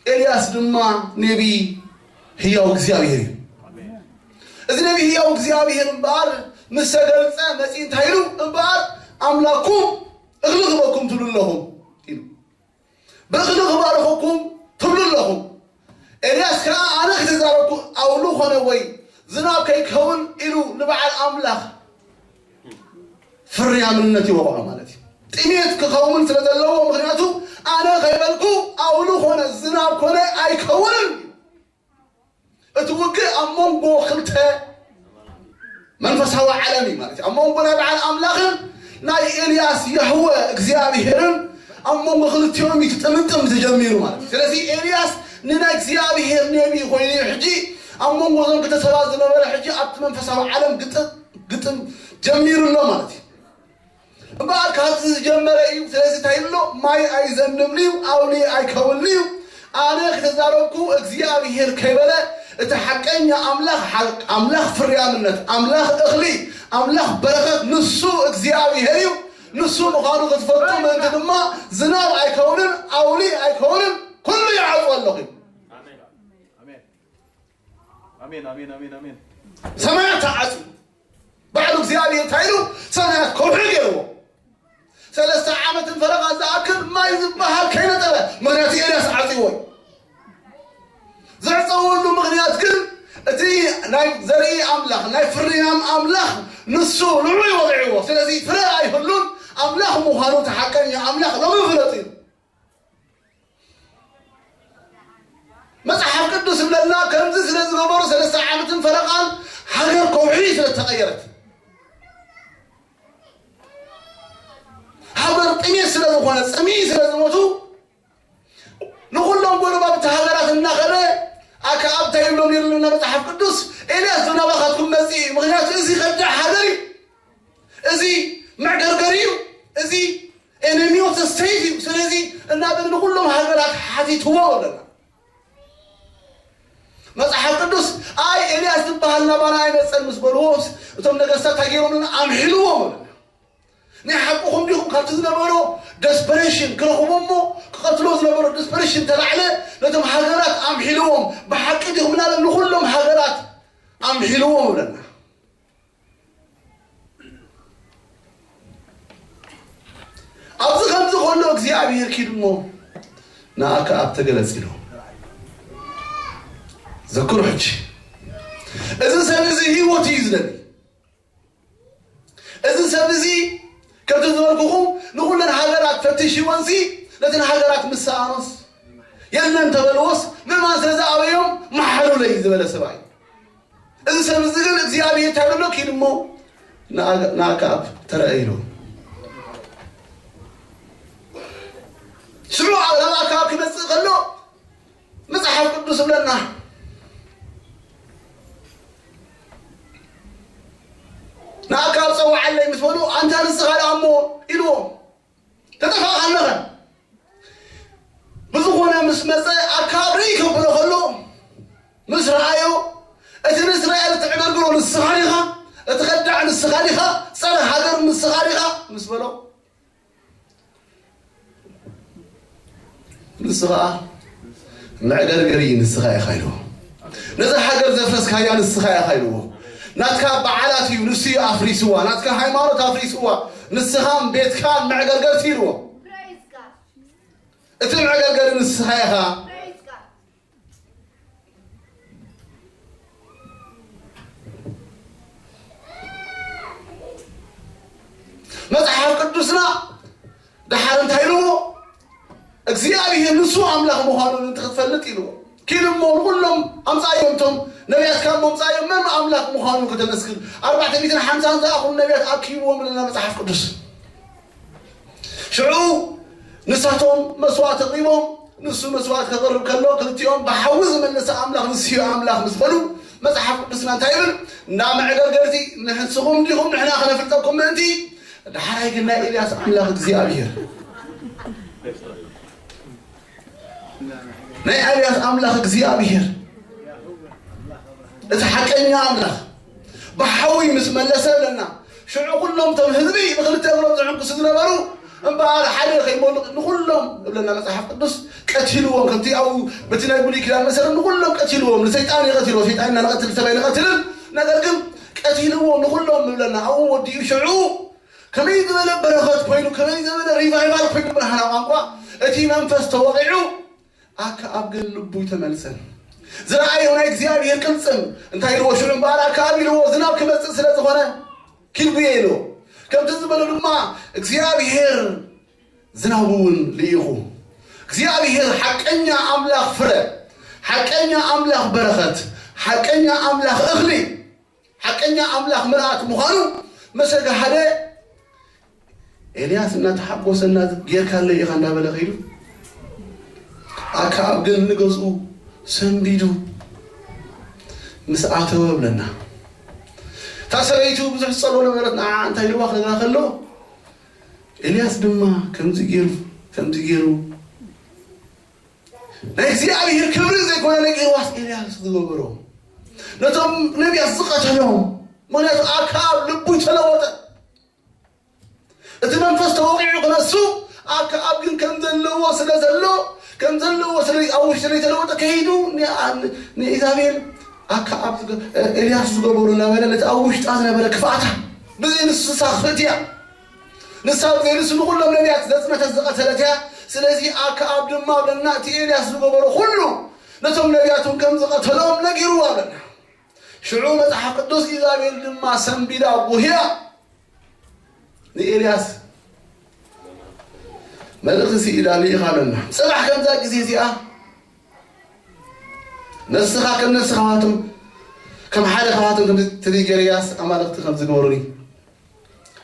ኤልያስ ድማ ነቢ ህያው እግዚኣብሔር እዩ። እዚ ነቢ ህያው እግዚኣብሔር እምበኣር ምስ ተገልጸ መጺኡ እንታይ ኢሉ እምበኣር ኣምላኩም እኽሊ ክበኩም ትብሉ ኣለኹም ኢሉ። ብእኽሊ ክባርኸኩም ትብሉ ኣለኹም። ኤልያስ ከኣ ኣነ ክተዛረብኩ ኣውሊ ኾነ ወይ ዝናብ ከይከውን ኢሉ ንበዓል ኣምላኽ ፍርያምነት ይወቕዖ ማለት እዩ። ጥሜት ክኸውን ስለ ዘለዎ ምኽንያቱ ኣነ ከይበልኩ ኣውሊ ኾነ ዝናብ ኮነ ኣይከውንን እዩ። እቲ ውግእ ኣብ መንጎ ክልተ መንፈሳዊ ዓለም እዩ ማለት እዩ። ኣብ መንጎ ናይ በዓል ኣምላኽን ናይ ኤልያስ ያህወ እግዚኣብሔርን ኣብ መንጎ ክልቲኦም እዩ እቲ ጥምጥም ተጀሚሩ ማለት እዩ። ስለዚ ኤልያስ ንናይ እግዚኣብሔር ነቢ ኮይኑ እዩ ሕጂ ኣብ መንጎ እዞም ክልተ ሰባት ዝነበረ ሕጂ ኣብቲ መንፈሳዊ ዓለም ግጥም ግጥም ጀሚሩ ኣሎ ማለት እዩ። እምበኣር ካብዚ ዝጀመረ እዩ። ስለዚ እንታይ ኢሉ ኣሎ? ማይ ኣይዘንብን እዩ፣ ኣውሊ ኣይከውንን እዩ። ኣነ ክተዛረብኩ እግዚኣብሔር ከይበለ እቲ ሓቀኛ ኣምላኽ ሓ- ኣምላኽ ፍርያምነት፣ ኣምላኽ እኽሊ፣ ኣምላኽ በረኸት ንሱ እግዚኣብሔር እዩ። ንሱ ምዃኑ ክትፈልጡ ምእንቲ ድማ ዝናብ ኣይከውንን ኣውሊ ኣይከውንን ኩሉ ይዓጹ ኣለኹ። ኣሜን፣ ኣሜን፣ ኣሜን፣ ኣሜን፣ ኣሜን። ሰማያት ተዓጽዩ። ባዕሉ እግዚኣብሔር እንታይ ኢሉ? ሰማያት ከውሒ ገይርዎ። ሰለስተ ዓመትን ፈረቓን ዝኣክል ማይ ዝበሃል ከይነጠበ፣ ምኽንያቱ ኤልያስ ዓጽይዎ እዩ። ዘዕጸወሉ ምኽንያት ግን እቲ ናይ ዘርኢ ኣምላኽ፣ ናይ ፍርያም ኣምላኽ ንሱ ንዑ ይወቕዕዎ። ስለዚ ፍረ ኣይህሉን፣ ኣምላኽ ምዃኑ እቲ ሓቀኛ ኣምላኽ ሎሚ ፍለጡ እዩ። መጽሓፍ ቅዱስ ይብለና ከምዚ ስለ ዝገበሩ ሰለስተ ዓመትን ፈረቓን ሃገር ከውሒ ስለ ተቐየረት፣ ሃገር ጥሜት ስለ ዝኾነ፣ ጽምኢ ስለ ዝሞቱ፣ ንኹሎም ጎረባብቲ ሃገራት እናኸደ ኣከኣብ እንታይ ይብሎም ነይሩ? መጽሓፍ ቅዱስ ኤልያስ ዶ ናባኻትኩም መጺእ እዩ፣ ምኽንያቱ እዚ ከዳዕ ሃገር እዩ፣ እዚ መዕገርገር እዩ፣ እዚ enemy of the state እዩ። ስለዚ እናበለ ንኹሎም ሃገራት ሓቲትዎ ኣለና። መጽሓፍ ቅዱስ ኣይ ኤልያስ ዝበሃል ናባና ኣይመጸን ምስ በልዎ እቶም ነገስታት እንታይ ገይሮም ኣለና? ኣምሒልዎም ኣለና። ናይ ሓቅኹም ዲኹም? ካብቲ ዝነበሮ desperation ክረኽቦ እሞ ክቐትሎ ዝነበሮ desperation ተላዕለ፣ ነቶም ሃገራት ኣምሒልዎም። ብሓቂ ዲኹም እናበለ ንኹሎም ሃገራት ኣምሒልዎም ኣለና። ኣብዚ ከምዚ ከሎ እግዚኣብሔር ኪድ እሞ ንኣከኣብ ተገለጽ ኢሉ ዘክሩ። ሕጂ እዚ ሰብ እዚ ህይወት እዩ ዝደሊ። እዚ ሰብ እዚ ከምቲ ዝበልኩኹም ንኹለን ሃገራት ፈቲሽወንሲ ነተን ሃገራት ምስ ሰኣኖስ የለን ተበልዎስ ምእማን ስለ ዝኣበዮም መሓሉለይ ዝበለ ሰብኣይ። እዚ ሰብ እዚ ግን እግዚኣብሔር እንታይ ብሎ ኪድ እሞ ንኣ- ንኣከኣብ ተረአ ኢሉ። ሽዑ ኣብ ናብ ኣከኣብ ክመጽእ ከሎ መጽሓፍ ቅዱስ ይብለና ንኣከኣብ ጸውዓለይ ምስ በሉ ኣንታ ንስኻ ደኣ እሞ ኢልዎ ተጠፋእኻለኸ ብዝኾነ ምስ መጸ ኣከኣብ ርእይ ከብሎ ከሎ ምስ ረኣዮ እቲ ንእስራኤል እትዕገርግሮ ንስኻ ዲኻ እቲ ከዳዕ ንስኻ ዲኻ ጸረ ሃገር ንስኻ ዲኻ ምስ በሎ ንሱ ኸዓ መዕገርገሪ ንስኻ ኢኻ ኢልዎ። ነዛ ሃገር ዘፍረስካያ ንስኻ ኢኻ ኢልዎ። ናትካ በዓላት እዩ ንሱ እዩ ኣፍሪስዋ። ናትካ ሃይማኖት ኣፍሪስዋ። ንስኻን ቤትካን መዕገርገርቲ ኢልዎ። እቲ መዕገርገሪ ንስኻ ኢኻ። መጽሓፍ ቅዱስና ደሓር እንታይ ኢልዎ እግዚኣብሔር ንሱ ኣምላኽ ምዃኑ ምእንቲ ክትፈልጥ ኢልዎ ኪድ እሞ ንኹሎም ኣምፃእዮም እቶም ነቢያት ካብ ምምፃእዮም መን ኣምላኽ ምዃኑ ከተመስግን ኣርባዕተ ሚእትን ሓምሳን ዝኣኽሉ ነቢያት ኣኪብዎም ኣለና መፅሓፍ ቅዱስ ሽዑ ንሳቶም መስዋእት ኣቕሪቦም ንሱ መስዋእት ከቕርብ ከሎ ክልቲኦም ብሓዊ ዝመለሰ ኣምላኽ ንስዮ ኣምላኽ ምስ በሉ መፅሓፍ ቅዱስና እንታይ ይብል እንዳ መዕገርገርቲ ንሕንስኹም እንዲኹም ንሕና ክነፍልጠኩም ምእንቲ ዳሕራይ ግን ናይ ኤልያስ ኣምላኽ እግዚኣብሔር፣ ናይ ኤልያስ ኣምላኽ እግዚኣብሔር፣ እቲ ሓቀኛ ኣምላኽ ብሓዊ ምስ መለሰ እብለና፣ ሽዑ ኩሎም እቶም ህዝቢ ብኽልተ እግሮም ዝዕንቅሱ ዝነበሩ እምበኣር ሓደ ከይመሉ ንኹሎም እብለና መጽሓፍ ቅዱስ ቀቲልዎም። ከምቲ ኣብኡ በቲ ናይ ብሉይ ኪዳን መሰረት ንኹሎም ቀቲልዎም። ንሰይጣን ይቐትልዎ፣ ሰይጣን ኢና ንቐትል፣ ሰብ ኣይንቐትልን። ነገር ግን ቀቲልዎም ንኹሎም እብለና። ኣብኡ ወዲኡ ሽዑ ከመይ ዝበለ በረኸት ኮይኑ፣ ከመይ ዝበለ ሪቫይቫል ኮይኑ ብርሃና ቋንቋ እቲ መንፈስ ተወቒዑ፣ ኣከኣብ ግን ልቡ ይተመልሰን። ዝረኣዮ ናይ እግዚኣብሔር ቅልጽም እንታይ ኢልዎ ሽዑ እምበኣር ኣከኣብ ኢልዎ፣ ዝናብ ክመጽእ ስለ ዝኾነ ኪልጉየ ኢልዎ። ከምቲ ዝበሎ ድማ እግዚኣብሔር ዝናቡ እውን ልኢኹ። እግዚኣብሔር ሓቀኛ ኣምላኽ ፍረ፣ ሓቀኛ ኣምላኽ በረኸት፣ ሓቀኛ ኣምላኽ እኽሊ፣ ሓቀኛ ኣምላኽ ምልኣት ምዃኑ መሰ ገሃደ ኤልያስ እናተሓጎሰ እና ጌርካለይ ኢኻ እንዳበለ ከይዱ ኣከኣብ ግን ንገዝኡ ሰንቢዱ ምስ ኣተወ እብለና። እታ ሰበይቱ ብዙሕ ዝጸልዎ ነበረት፣ ንዓ እንታይ ኢልዋ ክነግራ ከሎ ኤልያስ ድማ ከምዚ ገይሩ ከምዚ ገይሩ ናይ እግዚኣብሔር ክብሪ ዘይኮነ ነገር ዋስ ኤልያስ ዝገበሮ ነቶም ነቢያት ዝቐተሎም። ምክንያቱ ኣከኣብ ልቡ ተለወጠ። እቲ መንፈስ ተወቂዑ ክነሱ ኣከኣብ ግን ከም ዘለዎ ስለ ዘሎ ከም ዘለዎ ስለ ኣብ ውሽጢ ስለ ተለወጠ ከይዱ ንኢዛቤል ኣከኣብ ኤልያስ ዝገበሩ እናበለ ነቲ ኣብ ውሽጣ ዝነበረ ክፍኣታ ብዘይ ንሱ ንሳ ክፍእት እያ። ንሳ ብዘይ ንሱ ንኩሎም ነቢያት ዘጽነተት ዝቐተለት እያ። ስለዚ ኣከኣብ ድማ ብለና እቲ ኤልያስ ዝገበሮ ኩሉ ነቶም ነቢያት እውን ከም ዝቐተሎም ነጊርዋ ኣለና። ሽዑ መጽሓፍ ቅዱስ ኢዛቤል ድማ ሰንቢዳ ጉህያ ንኤልያስ መልእኽቲ ስኢዳ ልኢኻ ኣለና። ጽባሕ ከምዛ ግዜ እዚኣ ነስኻ ከም ነስኻ ካባቶም ከም ሓደ ካባቶም ከም ትሪገርያስ ኣማልኽቲ ከም ዝገበሩኒ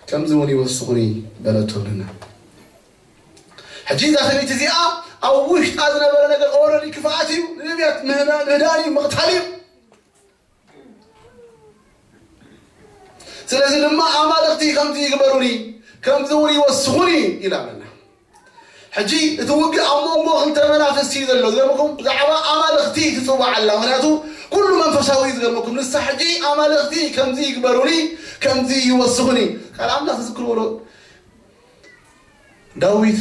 ከምዚ እውን ይወስኹኒ በለቶ ኣለና። ሕጂ እዛ ሰበይቲ እዚኣ ኣብ ውሽጣ ዝነበረ ነገር ኦረዲ ክፍኣት እዩ። ንነቢያት ምህዳን እዩ፣ ምቕታል እዩ። ስለዚ ድማ ኣማልኽቲ ከምዚ ይግበሩኒ ከምዚ እውን ይወስኹኒ ኢላ ኣለና። ሕጂ እቲ ውግእ ኣብ መንጎ ክልተ መናፍስቲ እዩ ዘሎ። ዝገርመኩም ብዛዕባ ኣማልኽቲ ትጽዋዕ ኣላ። ምክንያቱ ኩሉ መንፈሳዊ እዩ። ዝገርመኩም ንሳ ሕጂ ኣማልኽቲ ከምዚ ይግበሩኒ ከምዚ ይወስኹኒ ቃል ኣምላኽ ዝዝክርዎ ዶ? ዳዊት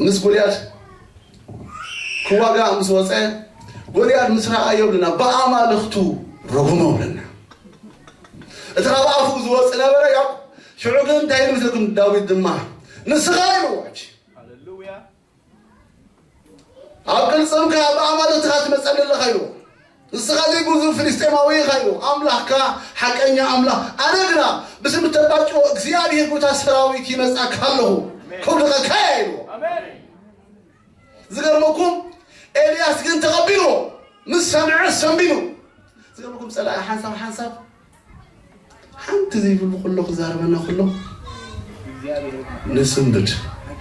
ምስ ጎልያድ ክዋጋ ምስ ወፀ ጎልያድ ምስ ረኣዮ ብለና ብኣማልኽቱ ረጉሞ ብለና። እቲ ካብ ኣፉ ዝወፅ ነበረ ያው ሽዑ ግን እንታይ ምስልኩም ዳዊት ድማ ንስኻ ኢልዎ። ኣብ ቅልጽምካ ብኣማልኽትኻ ትመጸኒ ኣለኻ ኢልዎ። ንስኻ ዘይጉዙ ፍልስጤማዊ ኢኻ ኢልዎ። ኣምላኽካ ሓቀኛ ኣምላኽ ኣነ ግና ብስም እተባጭዎ እግዚኣብሔር ጎይታ ሰራዊት ይመጻካ ኣለኹ ከውድቐካ እየ ኢልዎ። ዝገርመኩም ኤልያስ ግን ተቐቢልዎ ምስ ሰምዐ ሰንቢዱ። ዝገርመኩም ጸላኢ ሓንሳብ ሓንሳብ ሓንቲ ዘይብሉ ኩሎ ክዛረበና ኩሎ ንስንብድ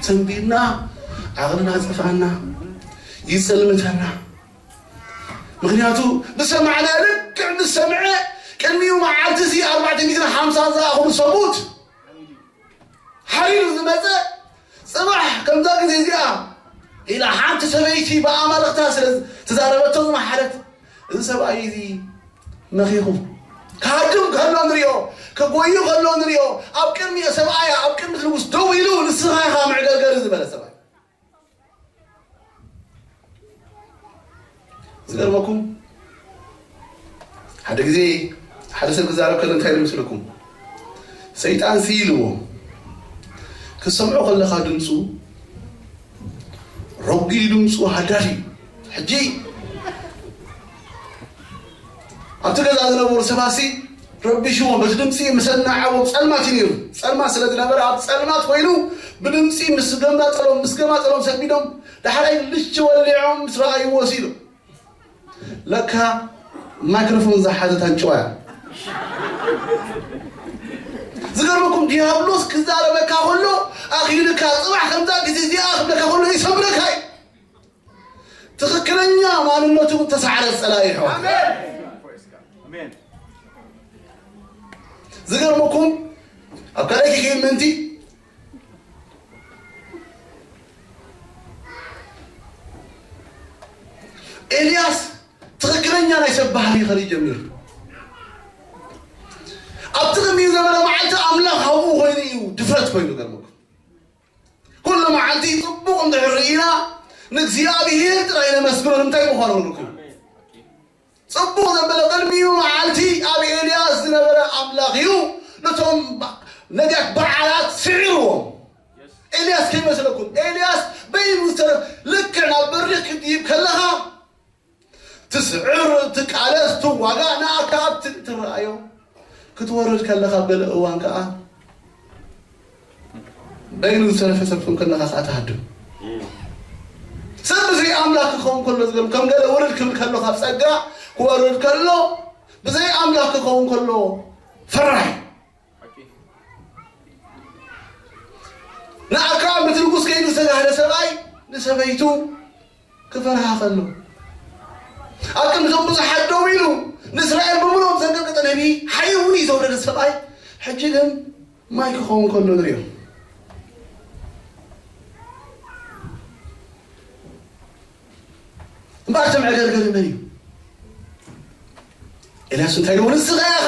ሰንቢድና ዓቕልና ዝጠፍኣና ይጸልምተና። ምክንያቱ ዝሰማዕና ልክዕ ምስ ሰምዐ ቅድሚኡ መዓልቲ እዚ ኣርባዕተ ሚእትን ሓምሳን ዝኣኽሉ ሰብኡት ሓሪሩ ዝመጸ ጽባሕ ከምዛ ግዜ እዚኣ ኢላ ሓንቲ ሰበይቲ ብኣማልኽታ ስለ ትዛረበቶ ዝመሓለት እዚ ሰብኣይ እዚ መኺኹ ክሃድም ከሎ ንሪኦ፣ ከጎዩ ከሎ ንሪኦ፣ ኣብ ቅድሚ ሰብኣያ ኣብ ቅድሚ ንጉስ ደው ኢሉ ንስኻ ኢኻ መዕገርገሪ ዝበለ ሰብኣይ። ዝገርመኩም ሓደ ግዜ ሓደ ሰብ ክዛረብ ከሎ እንታይ ይመስለኩም? ሰይጣን ሲ ኢልዎ ክሰምዖ ከለኻ ድምፁ ረጒድ ድምፁ ሃዳድ እዩ። ሕጂ ኣብቲ ገዛ ዝነበሩ ሰባሲ ረቢሽዎም በቲ ድምፂ ምሰናዓዎም ጸልማት እዩ ነይሩ። ጸልማት ስለ ዝነበረ ኣብ ጸልማት ኮይኑ ብድምፂ ምስ ገማጠሎም ምስ ገማጠሎም ሰቢዶም ዳሕራይ ልች ወሊዖም ምስ ረኣይዎ ሲሉ ለካ ማይክሮፎን ዝሓዘት ኣንጭዋ እያ። ዝገርመኩም ዲያብሎስ ክዛረበካ ከሎ ኣኺልካ ጽባሕ ከምዛ ግዜ እዚኣ ክብለካ ከሎ ይሰብረካ እዩ። ትኽክለኛ ማንነቱ ተሳዕረ ጸላኢ ይሕዋ። ዝገርመኩም ኣብ ካልኣይ ክኸይድ ምእንቲ ኤልያስ ትኽክለኛ ናይ ሰብ ባህሪ ከርኢ ጀሚሩ። ኣብቲ ቅድሚኡ ዝነበረ መዓልቲ ኣምላኽ ኣብኡ ኮይኑ እዩ ድፍረት ኮይኑ ገርመኩም። ኩሉ መዓልቲ ጽቡቕ እንድሕር ርኢና ንእግዚኣብሔር ጥራይ ነመስግኖ። ንምንታይ ምዃኑ ንርክብ ጽቡቕ ዘበለ ቅድሚኡ መዓልቲ ኣብ ኤልያስ ዝነበረ ኣምላኽ እዩ። ነቶም ነቢያት በዓላት ስዒርዎም። ኤልያስ ከይመስለኩም፣ ኤልያስ በይኑ ዝተረ-፣ ልክዕ ናብ በሪኽ ክትድይብ ከለኻ ትስዕር፣ ትቃለስ፣ ትዋጋእ፣ ንኣካ ኣብቲ ትረኣዮ። ክትወርድ ከለኻ ገለ እዋን ከኣ በይኑ ዝተረፈ ሰብ ከም ከለኻ ከኣ ትሃድም። ሰብ ብዘይ ኣምላኽ ክኸውን ከሎ ዝገርም፣ ከም ገለ ውርድ ክብል ከሎ ካብ ጸጋ ክወርድ ከሎ ብዘይ ኣምላኽ ክኸውን ከሎ ፈራህ። ንኣካ ምትርጉስ ከይኑ ዝተጋህደ ሰብኣይ ንሰበይቱ ክፈርሃ ከሎ ኣብ ቅድሚቶም ብዙሓት ደው ኢሉ ንእስራኤል ብምሉኦም ዘንቀጥቀጠ ነቢ ሓይዊ ዘውረደ ሰብኣይ ሕጂ ግን ማይ ክኸውን ከሎ ንሪኦ። እምበኣር እቲ መዕገርገሪ መን እዩ? ኤልያስ እንታይ ኢልዎ? ንስኻ ኢኻ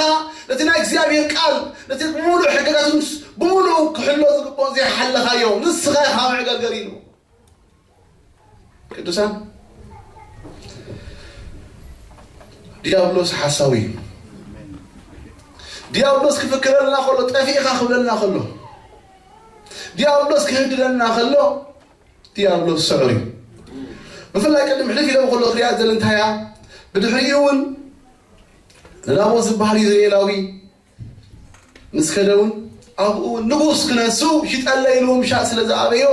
ነቲ ናይ እግዚኣብሔር ቃል ነቲ ብምሉእ ሕግጋቱን ብምሉእ ክሕሎ ዝግብኦ ዘይሓለኻዮ ንስኻ ኢኻ መዕገርገሪ ኢልዎ። ቅዱሳን፣ ዲያብሎስ ሓሳዊ እዩ። ዲያብሎስ ክፍክረልና ከሎ፣ ጠፊእኻ ክብለልና ከሎ፣ ዲያብሎስ ክህድደና ከሎ፣ ዲያብሎስ ስዑር እዩ። ብፍላይ ቅድም ሕልፍ ኢለ ከሎ ክሪኣ ዘለ እንታይ እያ? ብድሕሪኡ እውን ንናቦት ዝበሃል ኢዝራኤላዊ ምስ ከደ እውን ኣብኡ ንጉስ ክነሱ ሽጠለይ ኢሉ ምሻጥ ስለ ዝኣበዮ፣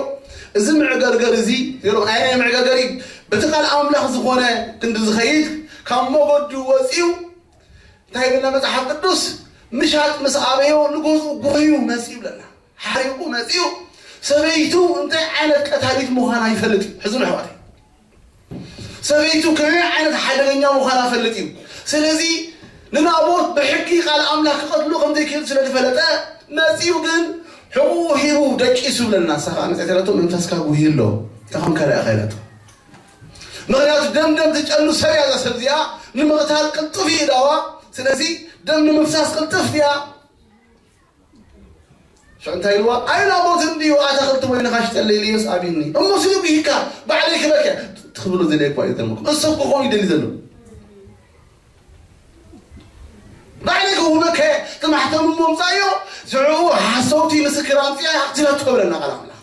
እዚ መዕገርገር እዚ፣ ገለ ናይ ናይ መዕገርገር እዩ። በቲ ቃል ኣምላኽ ዝኾነ ክንዲ ዝኸይድ ካብ መገዱ ወፂኡ እንታይ ይብለና መጽሓፍ ቅዱስ? ምሻጥ ምስ ኣበዮ ንገዝኡ ጎዩ መጺኡ ይብለና። ሓሪቑ መጺኡ ሰበይቱ እንታይ ዓይነት ቀታሊት ምዃና ይፈልጥ እዩ። ሕዝኑ ኣሕዋተይ፣ ሰበይቱ ከመይ ዓይነት ሓደገኛ ምዃና ፈልጥ እዩ። ስለዚ ንናቦት ብሕጊ ቃል ኣምላኽ ክቐትሎ ከም ዘይክእል ስለ ዝፈለጠ መጺኡ ግን ሕቑኡ ሂቡ ደቂሱ ይብለና። ንሳ ኸኣ መጺኣ ኢላቶ መንፈስካ ጉሂ ኣሎ፣ እንታይ ኾንካ ደኣ ኢኻ ኢላቶ። ምኽንያቱ ደም ደም ትጨኑ ሰብ እያ እዛ ሰብ እዚኣ፣ ንምቕታል ቅልጥፍ እዩ እዳዋ። ስለዚ ደም ንምፍሳስ ቅልጥፍ እያ። ሽዑ እንታይ ኢልዋ? ኣይናቦትን ድዩ ኣታኽልቲ ወይንኻ ሽጠለይ ኢልዮስ ኣብዩኒ። እሞ ስለ ብሂካ ባዕለይ ክበከ ትኽብሎ ዘለ እኳ እዩ። ተመኩ እሱ ክኾን ይደሊ ዘሎ ባዕለይ ክውበከ ትማሕተሙ እሞ ምጻዮ። ሽዑ ሓሰውቲ ምስክር ኣምጽያ ኣኽቲላ ትኸብረና ቃል ኣምላኽ።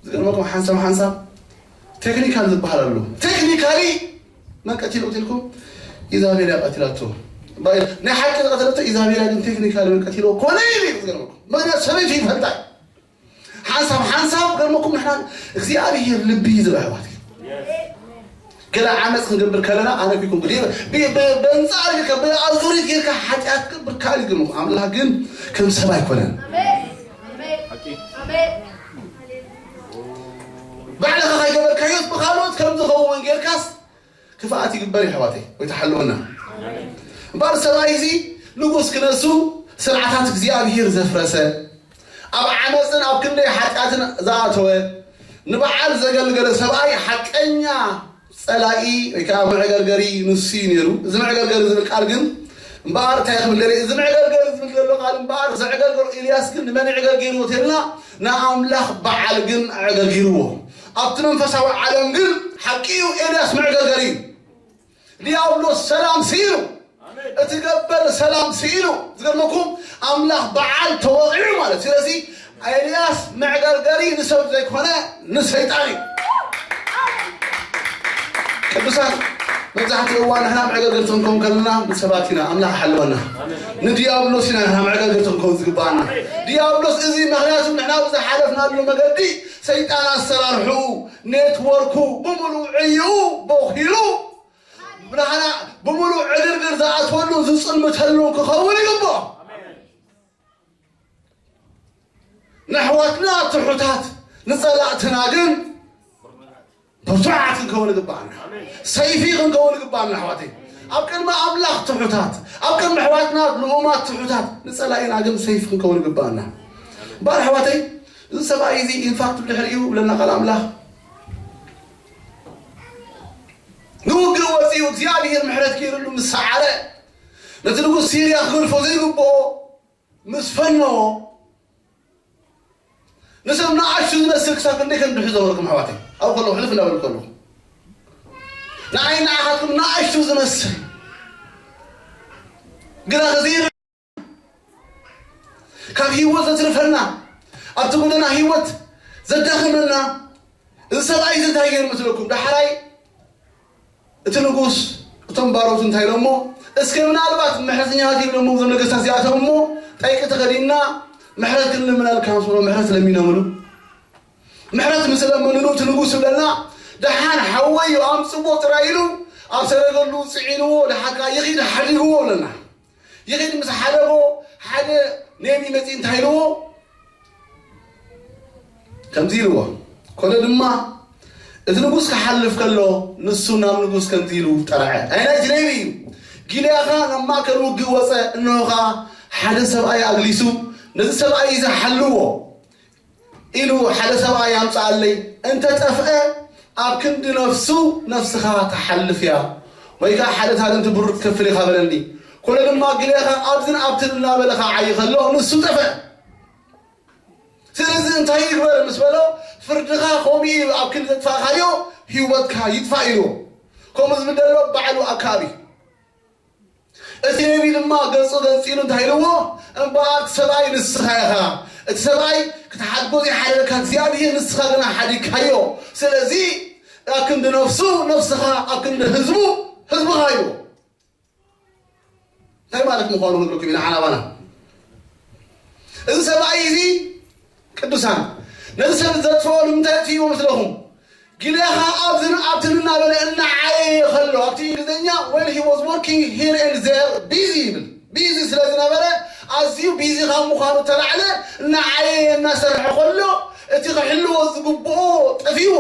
ዝገርመኩም ሓንሳብ ሓንሳብ ቴክኒካል ዝበሃል ኣሎ። ቴክኒካሊ መን ቀቲሎ ትልኩም? ኢዛቤላ ቀቲላቶ። ባይ-፣ ናይ ሓቂ ዝቀተለቶ ኢዛቤላ ግን ቴክኒካሊ መን ቀቲሎ ኮነ ኢሉ እዩ ዝገርመኩም። ምክንያቱ ሰበይቱ ይፈልጣ። ሓንሳብ ሓንሳብ ገርመኩም ንሕና እግዚኣብሔር ልቢ እዩ ዝብል ኣሕዋት። ገለ ዓመፅ ክንገብር ከለና ኣነ ፊኩም ግዲ ብ-፣ ብ-፣ በንጻር ጌርካ ብኣዙሪት ጌርካ ሓጢኣት ክገብር ካልእ ግን ኣምላኽ ግን ከም ሰብ ኣይኮነን። ኣሜን። ኣሜን። ኣሜን። ባዕልኻ ከይገበርካዮስ ብኻልኦት ከም ዝኸውን ጌርካስ ክፍኣት ይግበር እዩ ኣሕዋተይ፣ ወይ ተሓልወና። እምበኣር ሰብኣይ እዚ ንጉስ ክነሱ ስርዓታት እግዚኣብሔር ዘፍረሰ፣ ኣብ ዓመፅን ኣብ ክንደይ ሓጢኣትን ዝኣተወ፣ ንበዓል ዘገልገለ ሰብኣይ ሓቀኛ ጸላኢ ወይ ከዓ መዕገርገሪ ንሱ እዩ ነይሩ። እዚ መዕገርገሪ ዝብል ቃል ግን እምበኣር እንታይ ክብል ደልየ? እዚ መዕገርገሪ ዝብል ዘሎ ቃል እምበኣር ዘዕገርገሮ ኤልያስ ግን ንመን የዕገርጊርዎ ተልና? ንኣምላኽ በዓል ግን ኣዕገርጊርዎ። ኣብቲ መንፈሳዊ ዓለም ግን ሓቂ እዩ፣ ኤልያስ መዕገርገሪ እዩ። ዲያብሎስ ሰላም ስኢኑ፣ እቲ ገበል ሰላም ስኢኑ። ዝገርመኩም ኣምላኽ በዓል ተወቒዑ ማለት። ስለዚ ኤልያስ መዕገርገሪ ንሰብ ዘይኮነ ንሰይጣን እዩ። ቅዱሳን፣ መብዛሕትኡ እዋን ንሕና መዕገርገርቲ ክንከውን ከለና ንሰባት ኢና፣ ኣምላኽ ሓለወና። ንዲያብሎስ ኢና ንሕና መዕገርገርቲ ክንከውን ዝግባኣና። ዲያብሎስ እዚ ምኽንያቱ ንሕና ብዝሓለፍናሉ መገዲ ሰይጣን ኣሰራርሕኡ፣ ኔትወርኩ፣ ብምሉእ ዕይኡ ቦኺሉ ብርሃና ብምሉእ ዕግርግር ዝኣትወሉ ዝጽልምተሉ ክኸውን ይግብኦ። ንኣሕዋትና ትሑታት ንጸላእትና ግን ብርቱዓት ክንከውን ይግባኣና። ሰይፊ ክንከውን ይግባኣና ኣሕዋተይ። ኣብ ቅድሚ ኣምላኽ ትሑታት፣ ኣብ ቅድሚ ኣሕዋትና ልኡማት ትሑታት፣ ንጸላኢና ግን ሰይፍ ክንከውን ይግባኣና። እምበኣር ኣሕዋተይ፣ እዚ ሰብኣይ እዚ ኢንፋክት ብድሕሪኡ ብለና ቃል ኣምላኽ፣ ንውግእ ወጺኡ እግዚኣብሔር ምሕረት ገይርሉ ምስ ሰዓረ፣ ነቲ ንጉስ ሲርያ ክገድፎ ዘይግብኦ ምስ ፈነዎ፣ ንሰብ ንኣሽቱ ዝመስል ክሳብ ክንደይ ከም ድሕሪ ዘበልኩም ኣሕዋተይ፣ ኣብኡ ከለኹ ሕልፍ እንዳበልኩ ከለኹ፣ ንዓይ ንዓኻትኩም ንኣሽቱ ዝመስል ግና ከዘይ ካብ ህይወት ዘትርፈና፣ ኣብቲ ጎደና ህይወት ዘዳኽመና፣ እዚ ሰብኣይ እዚ እንታይ ገይሩ መስለኩም? ዳሕራይ እቲ ንጉስ እቶም ባሮቱ እንታይ ኢሎሞ? እስከ ምናልባት ምሕረተኛታት ይብለሞ እዞም ነገስታት እዚኣቶም እሞ፣ ጠይቂ ተኸዲንና ምሕረት ክንልምነልካ ምስ በሎ፣ ምሕረት ለሚኖምሉ። ምሕረት ምስ ለመንሉ፣ እቲ ንጉስ ይብለና፣ ደሓን ሓወዮ ኣምጽዎ ጥራይ ኢሉ፣ ኣብ ሰረገሉ ጽዒንዎ፣ ደሓን ከኣ ይኺድ ሓዲግዎ ይብለና። ይኺድ ምስ ሓደጎ፣ ሓደ ኔቢ መጺኡ እንታይ ኢልዎ? ከምዚ ኢልዎ፣ ኮነ ድማ፣ እቲ ንጉስ ክሓልፍ ከሎ፣ ንሱ ናብ ንጉስ ከምዚ ኢሉ ጠርዐ። ኣየናይ እቲ ኔቢ እዩ? ጊልያኻ ናብ ማእከል ውግእ ወጸ፣ እንሆ ኸኣ ሓደ ሰብኣይ ኣግሊሱ፣ ነዚ ሰብኣይ እዚ ሓልዎ ኢሉ ሓደ ሰብኣይ ኣምጽኣለይ። እንተ ጠፍአ፣ ኣብ ክንዲ ነፍሱ ነፍስኻ ትሓልፍ እያ፣ ወይ ከኣ ሓደ ታለንት ብሩር ትከፍል ኢኻ በለኒ። ኮነ ድማ ጊልያኻ ኣብዝን ኣብትን እናበለ ኸዓ ይኸሎ፣ ንሱ ጠፍአ። ስለዚ እንታይ ይግበር ምስ በሎ፣ ፍርድኻ ከምኡ እዩ፣ ኣብ ክንዲ ዘጥፋእካዮ ህይወትካ ይጥፋእ ኢልዎ። ከምኡ ዝብል ዘሎ ባዕሉ ኣክኣብ እዩ። እቲ ነቢ ድማ ገጹ ገንጺሉ እንታይ ኢልዎ? እምበኣር እቲ ሰብኣይ ንስኻ ኢኻ። እቲ ሰብኣይ ክትሓድጎ ዘይሓደገካ እግዚኣብሔር ንስኻ ግና ሓዲግካዮ። ስለዚ ኣብ ክንዲ ነፍሱ ነፍስኻ፣ ኣብ ክንዲ ህዝቡ ህዝብኻ ኢልዎ። እንታይ ማለት ምዃኑ ክነግረኩም ኢና ሓናባና። እዚ ሰብኣይ እዚ ቅዱሳን፣ ነዚ ሰብ ዘጥፍኦ ንምንታይ ኣጥፍእዎ መስለኹም? ጊልያኻ ኣብዝን ኣብትን እናበለ እናዓየየ ከሎ፣ ኣብቲ እንግሊዝኛ፣ when he was working here and there, busy ይብል። ቢዚ ስለ ዝነበረ፣ ኣዝዩ ቢዚ ካብ ምዃኑ ተላዕለ፣ እናዓየየ እናሰርሐ ከሎ፣ እቲ ክሕልዎ ዝግብኦ ጠፊእዎ።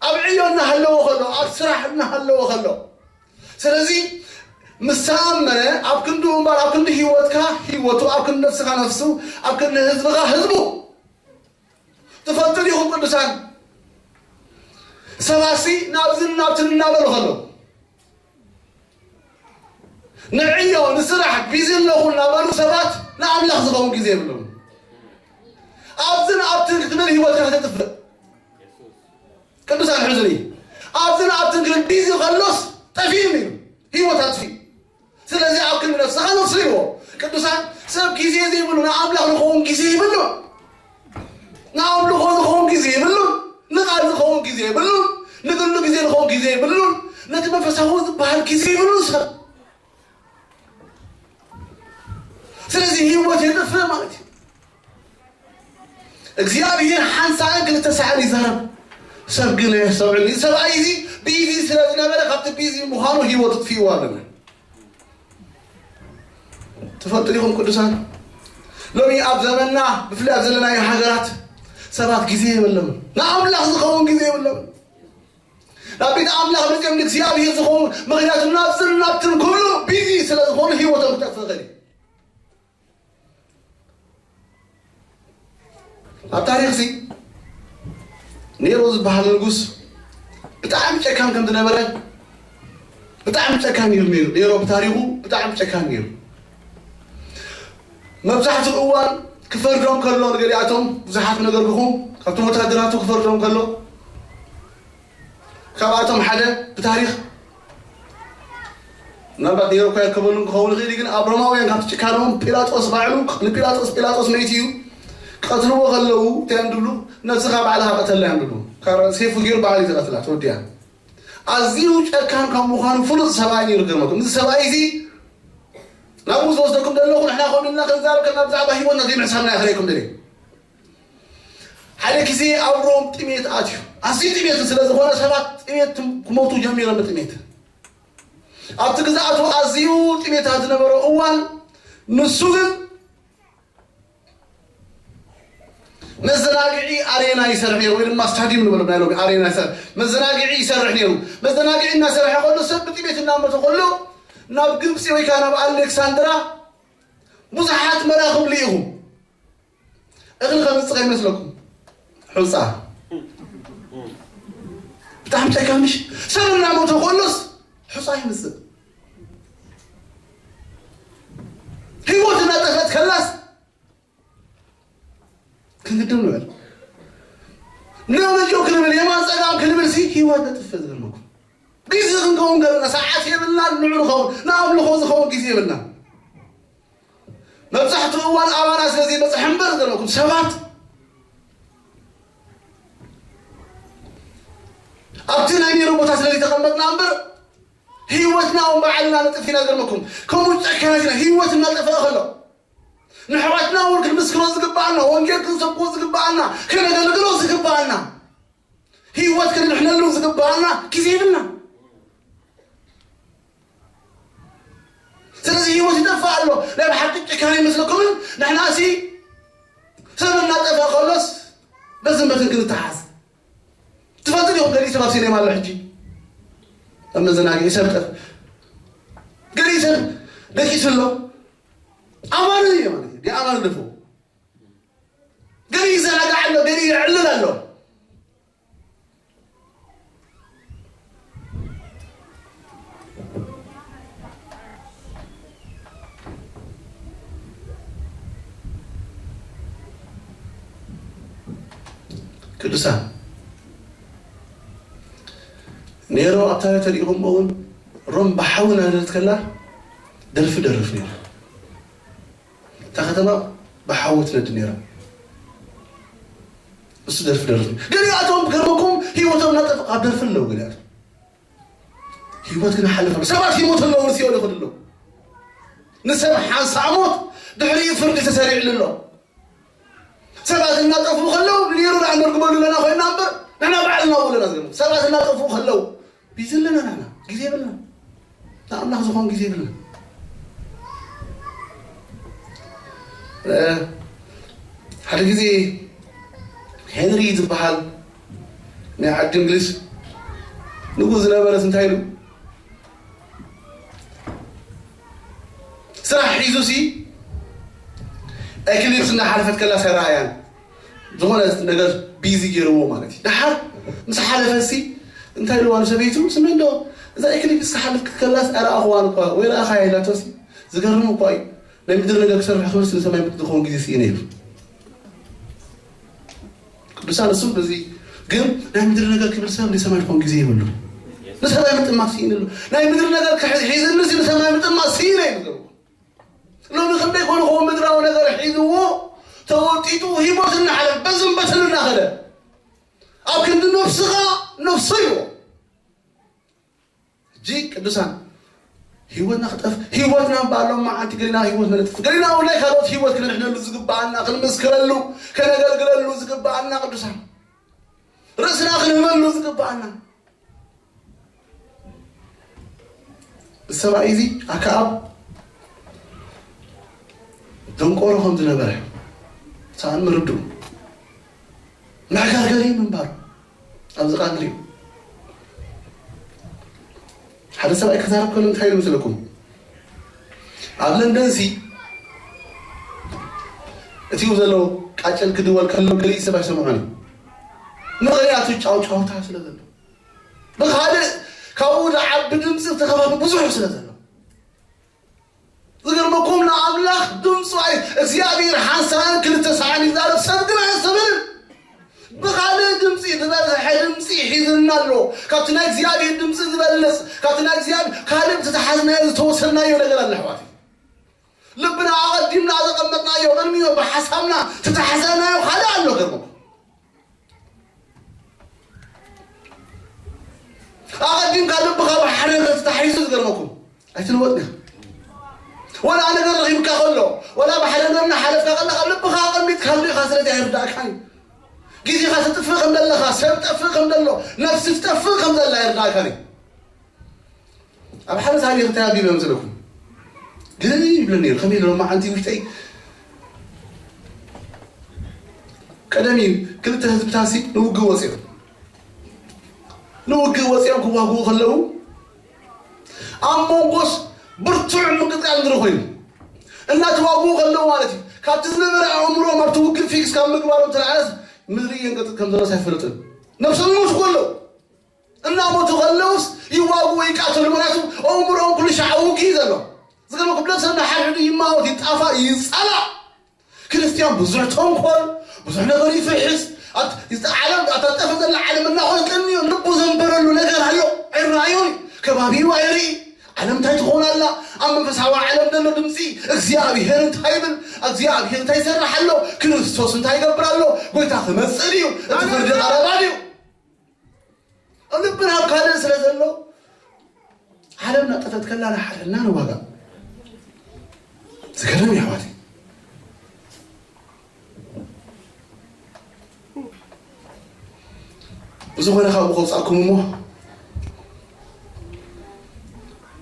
ኣብ ዕዮ እናሃለዎ ከሎ፣ ኣብ ስራሕ እናሃለዎ ከሎ። ስለዚ ምስ ተኣመነ፣ ኣብ ክንዱ እምበር፣ ኣብ ክንዲ ህይወትካ ህይወቱ፣ ኣብ ክንዲ ነፍስኻ ነፍሱ፣ ኣብ ክንዲ ህዝብኻ ህዝቡ። ትፈልጡ ዲኹም ቅዱሳን? ሰባሲ ናብዝን ናብትን እናበሉ ከሎ፣ ንዕዮ፣ ንስራሕ ቢዚ ኣለኹ እናበሉ ሰባት ንኣምላኽ ዝኸውን ግዜ የብሎም። ኣብዝን ኣብትን ክትብል ህይወትካ ከተጥፍእ። ቅዱሳን ሕዙኒ። ኣብዝን ኣብትን ክብል ቢዚ ከሎስ ጠፊኡ እዩ። ህይወት ኣጥፊኡ። ስለዚ ኣብ ክንዲ ነፍስኻ ነፍሱ ኢልዎ። ቅዱሳን፣ ሰብ ግዜ ዘይብሉ፣ ንኣምላኽ ዝኸውን ግዜ ይብሉ። ንኣምልኾ ዝኸውን ግዜ የብሉን። ንቓል ዝኸውን ግዜ የብሉን። ንግሉ ግዜ ዝኸውን ግዜ የብሉን። ነቲ መንፈሳዊ ዝበሃል ግዜ የብሉን ሰብ። ስለዚ ህይወት የጥፍእ ማለት እዩ። እግዚኣብሔር ሓንሳእን ክልተ ሳዕን ይዛረብ፣ ሰብ ግን ኣየስተውዕልን። ሰብኣይ እዚ ቢዚ ስለ ዝነበረ ካብቲ ቢዚ ምዃኑ ህይወቱ ጥፊእዎ ኣለና። ትፈልጡ ዲኹም ቅዱሳን? ሎሚ ኣብ ዘመንና ብፍላይ ኣብ ዘለናዮ ሃገራት ሰባት ግዜ የብሎምን። ንኣምላኽ ዝኸውን ግዜ የብሎምን። ናብ ቤት ኣምላኽ መጺኦም ንእግዚኣብሔር ዝኸውን፣ ምኽንያቱ ናብዝን ናብትን ክብሉ ቢዚ ስለ ዝኾኑ ህይወቶም ክጠፍእ ይኽእል እዩ። ኣብ ታሪኽሲ ኔሮ ዝበሃል ንጉስ ብጣዕሚ ጨካን ከም ዝነበረ ብጣዕሚ ጨካን እዩ ነይሩ። ኔሮ ብታሪኹ ብጣዕሚ ጨካን ነይሩ። መብዛሕትኡ እዋን ክፈርዶም ከሎ ንገሊኣቶም ብዙሓት ነገርኩም ካብቶም ወታደራቱ ክፈርዶም ከሎ ካብኣቶም ሓደ ብታሪኽ ምናልባት ኔሮ እኳ የርከበሉን ክኸውን ይኽእል እዩ፣ ግን ኣብ ሮማውያን ካብቲ ጭካኖም ጲላጦስ ባዕሉ ንጲላጦስ ጲላጦስ መይቲ እዩ ቀትልዎ ከለዉ እንታይ እዮም ድብሉ? ነብስኻ ባዕልኻ ቀተላ እዮም ድብሉ። ካራ ሴፉ ገይሩ ባዕሉ እዩ ዝቐትላ ተወዲያ። ኣዝዩ ጨካን ካብ ምዃኑ ፍሉጥ ሰብኣይ ነይሩ። ገርመኩም እዚ ሰብኣይ እዚ ናብኡ ዝወስደኩም ዘለኹ ንሕና ከምኡ ኢልና ክንዛረብ ከለና ብዛዕባ ህይወትና ዘይምሕሳብና ይኽእለኩም ደልየ ሓደ ግዜ ኣብ ሮም ጥሜት ኣትዩ። ኣዝዩ ጥሜት ስለ ዝኾነ ሰባት ጥሜት ክሞቱ ጀሚሮም ብጥሜት። ኣብቲ ግዝኣቱ ኣዝዩ ጥሜት ኣብ ዝነበሮ እዋን ንሱ ግን መዘናግዒ ኣሬና ይሰርሕ ነይሩ፣ ወይ ድማ ስታዲየም ንበሎ ናይ ሎሚ ኣሬና ይሰርሕ፣ መዘናግዒ ይሰርሕ ነይሩ። መዘናግዒ እናሰርሐ ከሎ ሰብ ብጥሜት እናሞተ ከሎ ናብ ግብፂ ወይ ከዓ ናብ ኣሌክሳንድራ ብዙሓት መራኽብ ልኢኹ። እኽሊ ከምፅእ ከይመስለኩም፣ ሑፃ። ብጣዕሚ ጨካን ምሽ። ሰብ እናሞተ ከሎስ ሑፃ ይምፅእ። ህይወት እናጠፈት ከላስ ክንግድም ንበል። ነመጆ ክንብል፣ የማን ጸጋም ክንብል ሲ ህይወት ነጥፍእ ዝገርመኩም። ቢዚ ክንከውን ገርና፣ ሰዓት የብልናን፣ ንዑ ንኸውን፣ ንኣምልኾ ዝኸውን ግዜ የብልናን። መብዛሕትኡ እዋን ኣባና ስለ ዘይበጽሕ እምበር ዝገርመኩም፣ ሰባት ኣብቲ ናይ ነይሩ ቦታ ስለ ዘይተቐመጥና እምበር፣ ህይወትና እውን ባዕልና ነጥፍ ኢና ዝገርመኩም። ከምኡ ጨካናት ኢና፣ ህይወት እናጠፍአ ከሎ። ንሕዋትና እውን ክንምስክሮ ዝግባኣና፣ ወንጌል ክንሰብኮ ዝግባኣና፣ ከነገልግሎ ዝግባኣና፣ ህይወት ክንድሕነሉ ዝግባኣና ግዜ የብልና። ስለዚ ህይወት ይጠፍእ ኣሎ። ናይ ብሓቂ ጭካነ ይመስለኩምን? ንሕና ሲ ሰብ እናጠፍአ ከሎስ በዝን በትን ክንተሓዝ። ትፈልጡ ዲኹም? ገሊኡ ሰብ ኣብ ሲኔማ ኣሎ ሕጂ። ኣብ መዘናግዒ ሰብ ጠፍ-፣ ገሊኡ ሰብ ደቂሱ ኣሎ። ኣማኒ እዩ ማለት እዩ። ኣማኒ ደፎ። ገሊኡ ይዘናጋዕ ኣሎ፣ ገሊኡ ይዕልል ኣሎ። ቅዱሳን፣ ኔሮ ኣብ ታሪኽ ተሪኢኹምዎ እውን ሮም ብሓዊ እናነደደት ከላ ደርፊ ደርፍ ነይሩ። እታ ከተማ ብሓዊ ትነድ ነይራ። እሱ ደርፊ ደርፍ ነይሩ። ገሊኣቶም ክገርመኩም ህይወቶም እናጠፍእ ኣብ ደርፊ ኣለዉ። ገሊኣቶም ህይወት ግን ሓለፈ። ሰባት ይሞቱ ኣለዉ፣ ንሲኦል ይኸዱ ኣለዉ። ንሰብ ሓንሳእ ሞት ድሕሪኡ ፍርዲ ተሰሪዕሉ ኣሎ። ሰባት እናጠፍኡ ከለዉ ኔሮ ደኣ ነርግመሉ ኣለና ኮይንና እምበር ንሕና ባዕልና ኣለና ዝገርም። ሰባት እናጠፍኡ ከለዉ ቢዚ ኣለና ንሕና፣ ግዜ የብልና። ንኣምላኽ ዝኾን ግዜ የብልና። እ፣ ሓደ ግዜ ሄንሪ ዝበሃል ናይ ዓዲ እንግሊዝ ንጉስ ዝነበረስ እንታይ ኢሉ? ስራሕ ሒዙ ሲ ኤክሊፕስ እናሓለፈት ከላ ኣይረኣያን። ዝኾነ ነገር ቢዚ ገይርዎ ማለት እዩ። ደሓር ምስ ሓለፈ ሲ እንታይ ኢልዋ ንሰበይቱ? ስመይ እንዶ እዛ ኤክሊፕስ ክሓልፍ ክትከላስ ኣይረኣኽዋን እኳ ወይ ረኣኻ ኢላቶ ሲ ዝገርም እኳ እዩ። ናይ ምድሪ ነገር ክሰርሕ ክብልስ ንሰማይ ዝኸውን ግዜ ስኢነ ኢሉ። ቅዱሳን እሱም በዚ ግን ናይ ምድሪ ነገር ክብል ሰብ ንሰማይ ክኾን ግዜ የብሉ። ንሰማይ ምጥማት ስኢነ ኣሎ። ናይ ምድሪ ነገር ክሕ-፣ ሒዝኒ ሲ ንሰማይ ምጥማት ስኢነ እዩ ዝገርም። ሎሚ ክንደይ ኮነ ከምኡ ምድራዊ ነገር ሒዝዎ ተወጢጡ ህይወት እናሓለፈ በዝን በትን እናኸደ ኣብ ክንዲ ነፍስኻ ነፍሰዮ። ሕጂ ቅዱሳን ህይወትና ክጠፍ-፣ ህይወትና እምበኣሎም መዓልቲ ገሊና ህይወት ነጥፍ፣ ገሊና እውን ናይ ካልኦት ህይወት ክንድሕነሉ ዝግባኣና፣ ክንምስክረሉ፣ ከነገልግለሉ ዝግባኣና ቅዱሳን ርእስና ክንህበሉ ዝግባኣና። እዚ ሰብኣይ እዚ ኣክዓብ ደንቆሮ ከም ዝነበረ ሰኣን ምርድኡ መዕገርገሪ ምንባሩ ኣብዚ ቃል ንሪኦ። ሓደ ሰብኣይ ክዛረብ ከሎ እንታይ ኢሉ መስለኩም? ኣብ ለንደን ሲ እቲው ዘሎ ቃጭል ክድወል ከሎ ገሊኡ ሰብ ኣይሰምዖን እዩ። ምኽንያቱ ጫውጫውታ ስለ ዘሎ። ብኻልእ ካብኡ ዝዓቢ ድምፂ እቲ ከባቢ ብዙሕ ስለ ዘሎ። ዝገርመኩም ንኣምላኽ ድምፁ ኣይ-፣ እግዚኣብሔር ሓንሳእን ክልተ ሰዓን ይዛረብ፣ ሰብ ግን ኣየስተብህልን። ብኻልእ ድምፂ ዝበዝሐ ድምፂ ሒዝና ኣሎ። ካብቲ ናይ እግዚኣብሔር ድምፂ ዝበልፅ፣ ካብቲ ናይ እግዚኣብሔር ካልእ ዝተሓዝናዮ ዝተወሰድናዮ ነገር ኣለ ኣሕዋት። ልብና ኣቐዲምና ዘቐመጥናዮ ቅድሚዮ ብሓሳብና ዝተሓዘናዮ ካልእ ኣሎ ገርመኩም። ኣቐዲምካ ልብኻ ብሓደ ነገር ተታሒዙ ዝገርመኩም ኣይትልወጥን ኢኻ። ወላ ነገር ረኺብካ ከሎ፣ ወላ ብሓደ ነገር እናሓለፍካ ከለኻ ልብኻ ኣቐሚጥካሉ ኢኻ፣ ስለዚ ኣይርዳእካን እዩ። ግዜኻ ትጥፍእ ከም ዘለኻ፣ ሰብ ጠፍእ ከም ዘሎ፣ ነፍሲ ትጠፍእ ከም ዘላ ኣይርዳእካን እዩ። ኣብ ሓደ ታሪኽ እንታይ ኣቢበ መስለኩም? ግርም ይብለኒ ነይሩ። ከመይ ኢለ ሎማዓንቲ ውሽጠይ ቀደም እዩ ክልተ ህዝብታሲ ንውግእ ወፂኦም ንውግእ ወፂኦም ክዋግኡ ከለዉ ኣብ መንጎስ ብርቱዕ ምቅጥቃጥ ምድሪ ኮይኑ እናተዋግኡ ከለዉ ማለት እዩ። ካብቲ ዝነበረ ኣእምሮም ኣብቲ ውግእ ፊክስ ካብ ምግባሮም ተለዓለስ ምድሪ የንቀጥቅ ከም ዘሎስ ኣይፈልጥን። ነብሶም ይሞቱ ከለዉ እናሞቱ ከለውስ ይዋጉ ይቃተሉ። ምክንያቱ ኣእምሮኦም ኩሉ ሻዕ ውግእ እዩ ዘሎ። ዝገርመኩም ነብሰና ሓድሕዱ ይማወት ይጣፋ ይጻላእ። ክርስቲያን ብዙሕ ተንኮል ብዙሕ ነገር ይፍሕስ። ኣብቲ ዓለም ኣታጠፈ ዘላ ዓለም እናኾነ ቀንዮ ልቡ ዘንበረሉ ነገር ኣሎ። ኣይረኣዮን እዩ። ከባቢኡ ኣይርኢ። ዓለም እንታይ ትኾን ኣላ? ኣብ መንፈሳዊ ዓለም ዘሎ ድምፂ እግዚኣብሔር እንታይ ይብል? እግዚኣብሔር እንታይ ይሰርሕ ኣሎ? ክርስቶስ እንታይ ይገብር ኣሎ? ጎይታ ክመፅእ እዩ። እቲ ፍርዲ ቀረባ እዩ። ልብና ኣብ ካልእ ስለ ዘሎ ዓለም ናጠፈት ከላ ንሓደ እና ንዋጋ ዝገርም እዩ ኣሕዋት። ብዝኾነ ካብኡ ከውፃእኩም እሞ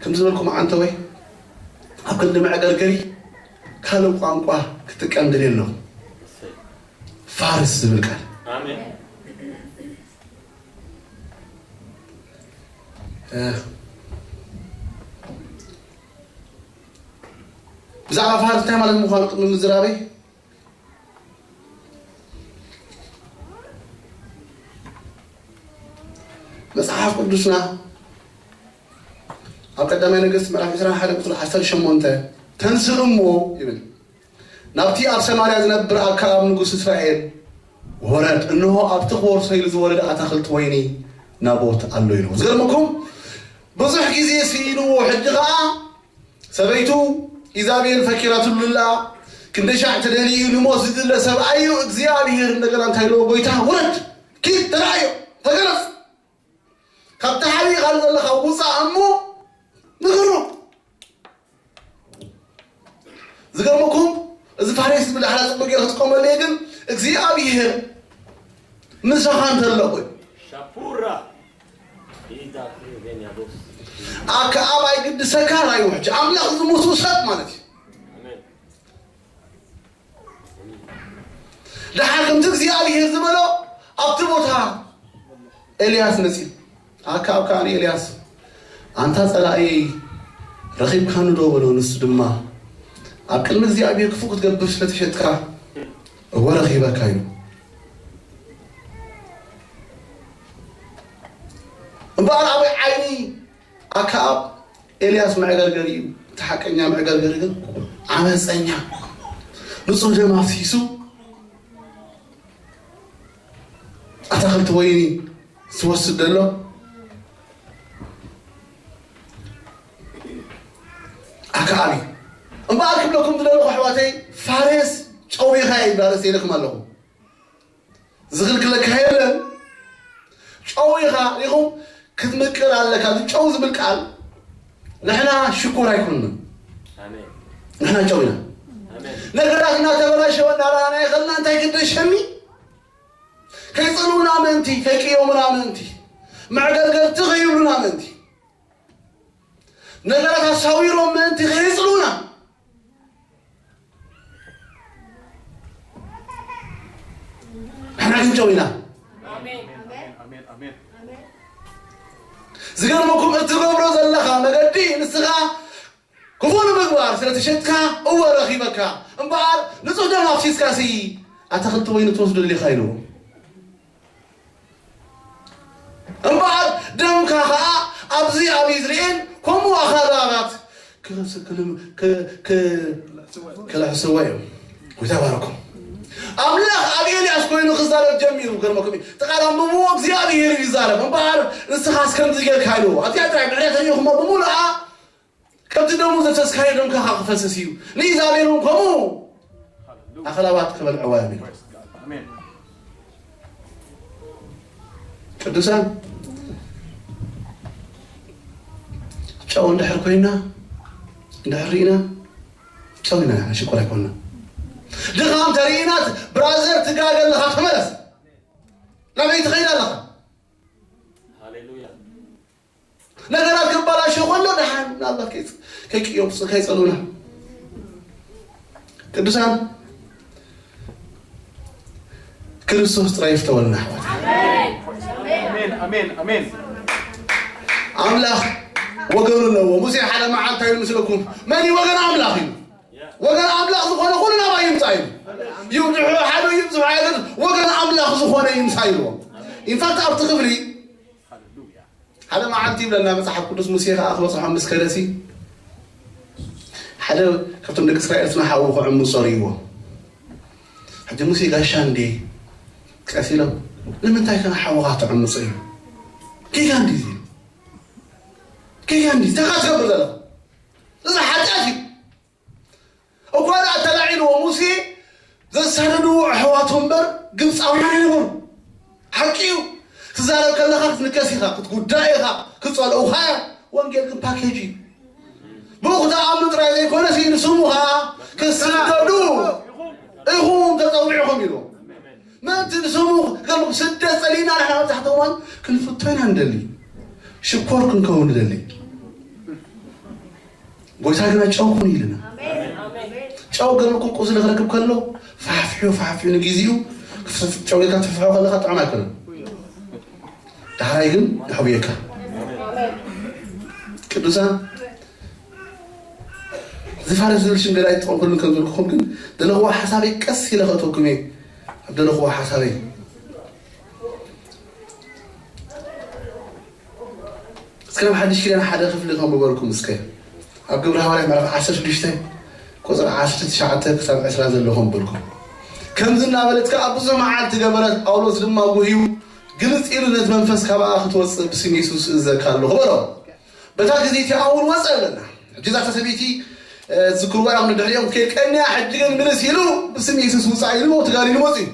ከም ዝበልኩም ዓንተወይ ኣብ ክንዲ መዕገርገሪ ካልእ ቋንቋ ክጥቀም ድልየ ኣለኹ። ፋርስ ዝብል ቃል ኣሜን። ብዛዕባ ፋርስ እንታይ ማለት ምዃኑ ቅድሚ ምዝራበይ መጽሓፍ ቅዱስና ኣብ ቀዳማይ ነገስት ምዕራፍ ዕስራን ሓደን ቁጽሪ ዓሰርተ ሸሞንተ ተንስእ እሞ ይብል ናብቲ ኣብ ሰማርያ ዝነብር ኣከኣብ ንጉስ እስራኤል ወረድ፣ እንሆ ኣብቲ ክወርሶ ኢሉ ዝወረደ ኣታኽልቲ ወይኒ ናቦት ኣሎ ኢልዎ። ዝገርመኩም ብዙሕ ግዜ ስኢንዎ፣ ሕጂ ኸኣ ሰበይቱ ኢዛቤል ፈኪራትሉ ኣላ። ክንደይ ሻዕ ተደልዩ ንሞት ዝድለ ሰብኣይ እዩ። እግዚኣብሔር እንደገና እንታይ ኢልዎ? ጎይታ ውረድ፣ ኪድ፣ ተረኣዮ፣ ተገለጽ፣ ካብቲ ሓቢእኻሉ ዘለኻ ውፃእ እሞ ንገሮ። ዝገርመኩም እዚ ፋሬስ ዝብል ዳሕላ ፅቡቅ ገይረ ክጥቀመሉ እየ፣ ግን እግዚኣብሔር ምሳኻ እንተሎ ኮይኑ ሻፑራ ኢዳ ፕሪቬንያዶስ ኣከኣብ ኣይግድሰካን ኣይውሕጅ ኣምላኽ ዝሙሱ ሰብ ማለት እዩ። ኣሜን። ደሓር ከምቲ እግዚኣብሔር ዝበሎ ኣብቲ ቦታ ኤልያስ መጺኡ ኣከኣብ ከኣ ንኤልያስ ኣንታ ጸላኢ ረኺብካኒ ዶ በሎ። ንሱ ድማ ኣብ ቅድሚ እግዚኣብሔር ክፉእ ክትገብር ስለ ተሸጥካ እወ ረኺበካ ኢሉ። እምበኣር ኣብ ዓይኒ ኣከኣብ ኤልያስ መዕገርገሪ እዩ። እቲ ሓቀኛ መዕገርገሪ ግን ዓመፀኛ ንጹህ ደም ኣፍሲሱ ኣታኽልቲ ወይኒ ዝወስድ ዘሎ ኣከኣብ እዩ። እምበኣር ክብለኩም ዝደለኹ ኣሕዋተይ ፋሬስ ጨዊኻ እየ ይባረስ ኢለኩም ኣለኹ። ዝኽልክለካ የለን። ጨው ኢኻ ኢኹም ክትምቅር ኣለካ። እዚ ጨው ዝብል ቃል ንሕና ሽኮር ኣይኮንና። ኣሜን። ንሕና ጨው ኢና። ኣሜን። ነገራት እናተበላሸወ እናረኣና ይኸልና እንታይ ክደሸኒ ከይፅልውና ምእንቲ ከይቅየሙና ምእንቲ መዕገርገርቲ ከይብሉና ምእንቲ ነገራት ኣሳዊሮም ምእንቲ ከይፅልውና ንሕና ግን ጨው ኢና። ዝገርመኩም እትገብሮ ዘለኻ መገዲ ንስኻ ክፉእ ንምግባር ስለ ተሸጥካ እወ ረኺበካ እምበኣር ንጹህ ደም ኣፍሲስካ ሲ ኣታኽልቲ ወይኒ ትወስዶ ዲኻ ኢልዎ። እምበኣር ደምካ ኸኣ ኣብዚ ኣብ ኢዝራኤል ከምኡ ኣኽላባት ክልሕስዎ እዮም። ጎይታ ይባርኩም። ኣምላኽ ኣብ ኤልያስ ኮይኑ ክዛረብ ጀሚሩ። ገርመኩም እዩ። እቲ ቃል ኣንብብዎ እግዚኣብሔር እዩ ይዛረብ። እምበኣር ንስኻስ ከምዚ ጌርካ ኢልዎ። ኣብዚኣ ጥራይ ምሕረት ኣየኹሞ ብምሉኣ ከምቲ ደሙ ዘፍሰስካዮ ደምካ ከዓ ክፈስስ እዩ። ንኢዛቤል እውን ከምኡ ኣኽላባት ክበልዕዋ እዮም ኢሉ። ኣሜን። ቅዱሳን ጨው እንድሕር ኮይና እንድሕር ርኢና ጨው ኢና ሽኮር ኣይኮንና። ድኻም ተርኢና ብራዘር ትጋገ ኣለኻ ተመለስ። ናበይ ትኸይድ ኣለኻ? ሃሌሉያ። ነገራት ክባላሸው ከሎ ደሓን ናብላ ከይጽ- ከይቅዮም ከይጸሉና ቅዱሳን ክርስቶስ ጥራይ ይፍተወልና ኣሕዋት። ኣሜን፣ ኣሜን፣ ኣሜን። ኣምላኽ ወገኑ ኣለዎ። ሙሴ ሓደ መዓልቲ እንታይ ይመስለኩም? መን እዩ ወገን ኣምላኽ እዩ? ወገን ኣምላኽ ዝኾነ ኩሉ ናባይ ይምጻእ እዩ። ይብዝሑ ሓደ ይብዝሑ ሓደ ወገን ኣምላኽ ዝኾነ ይምጻእ ኢልዎ። ኢንፋክት ኣብቲ ክፍሊ ሓደ መዓልቲ ይብለና መጽሓፍ ቅዱስ፣ ሙሴ ከኣ ክበጽሖም ምስ ከደሲ ሓደ ካብቶም ደቂ እስራኤል ስና ሓዊ ክዕምጾ ርእይዎ። ሕጂ ሙሴ ጋሻ እንዴ ቀስ ኢሎም ንምንታይ ከ ሓዊ ትዕምጾ እዩ? ጌጋ እንዲ እዚ ጌጋ እንዲ እንታይ ትገብር ዘለኻ? እዚ ሓጢኣት እዩ። እኳ ደኣ ተላዒልዎ ሙሴ ዘሳደድዎ ኣሕዋቱ እምበር ግብፃውያን ኣይነበሩ። ሓቂ እዩ። ትዛረብ ከለኻ ክትንከስ ኢኻ፣ ክትጉዳእ ኢኻ፣ ክፀልኡኻ እዮም። ወንጌል ግን ፓኬጅ እዩ። ብኡ ክትኣምኑ ጥራይ ዘይኮነስ ንስሙ ኸዓ ክስደዱ ኢኹም ተፀዊዕኹም ኢልዎም። ምእንቲ ንስሙ ከም ስደት ጸሊእና ንሕና መብዛሕትኡ እዋን ክንፍቶ ኢና ንደሊ። ሽኮር ክንከውን ንደሊ። ጎይታ ግና ጨው ኩኑ ኢልና። ጨው ገመ ቁልቁ ስለ ክረክብ ከሎ ፋሕፊሑ ፋሕፊሑ ንግዜኡ ጨው ጌርካ ትፍሕፎ ከለኻ ጥዑም ኣይኮነን። ዳሕራይ ግን የሕውየካ። ቅዱሳን ዝፋለስ ዝብል ሽም ገለ ኣይትጠቐምኩሉን ከም ዘለኹም ግን ደለኽዎ ሓሳበይ ቀስ ኢለ ከእተኩም እየ። ኣብ ደለኽዎ ሓሳበይ እስከ ናብ ሓድሽ ኪዳን ሓደ ክፍሊ ከንብበልኩም እስከ ኣብ ግብረ ሃዋርያት ምዕራፍ ዓሰርተ ሽዱሽተ ቁፅሪ ዓሰርተ ትሽዓተ ክሳብ ዕስራ ዘሎ ከንብበልኩም። ከምዚ እናበለት ከኣ ብዙሕ መዓልቲ ገበረት፣ ጳውሎስ ድማ ጉህዩ ግልጽ ኢሉ ነቲ መንፈስ ካባኣ ክትወጽእ ብስም የሱስ እእዘካ ኣለኹ በሎ። በታ ግዜ እቲኣ እውን ወጸ ኣለና። ሕጂ እዛ ሰበይቲ ዝክርዋ እዮም ንድሕሪኦም ከይቀንያ ሕጂ ግን ምልስ ኢሉ ብስም የሱስ ውጻእ ኢሉ እቲ ጋኔን ወጺኡ።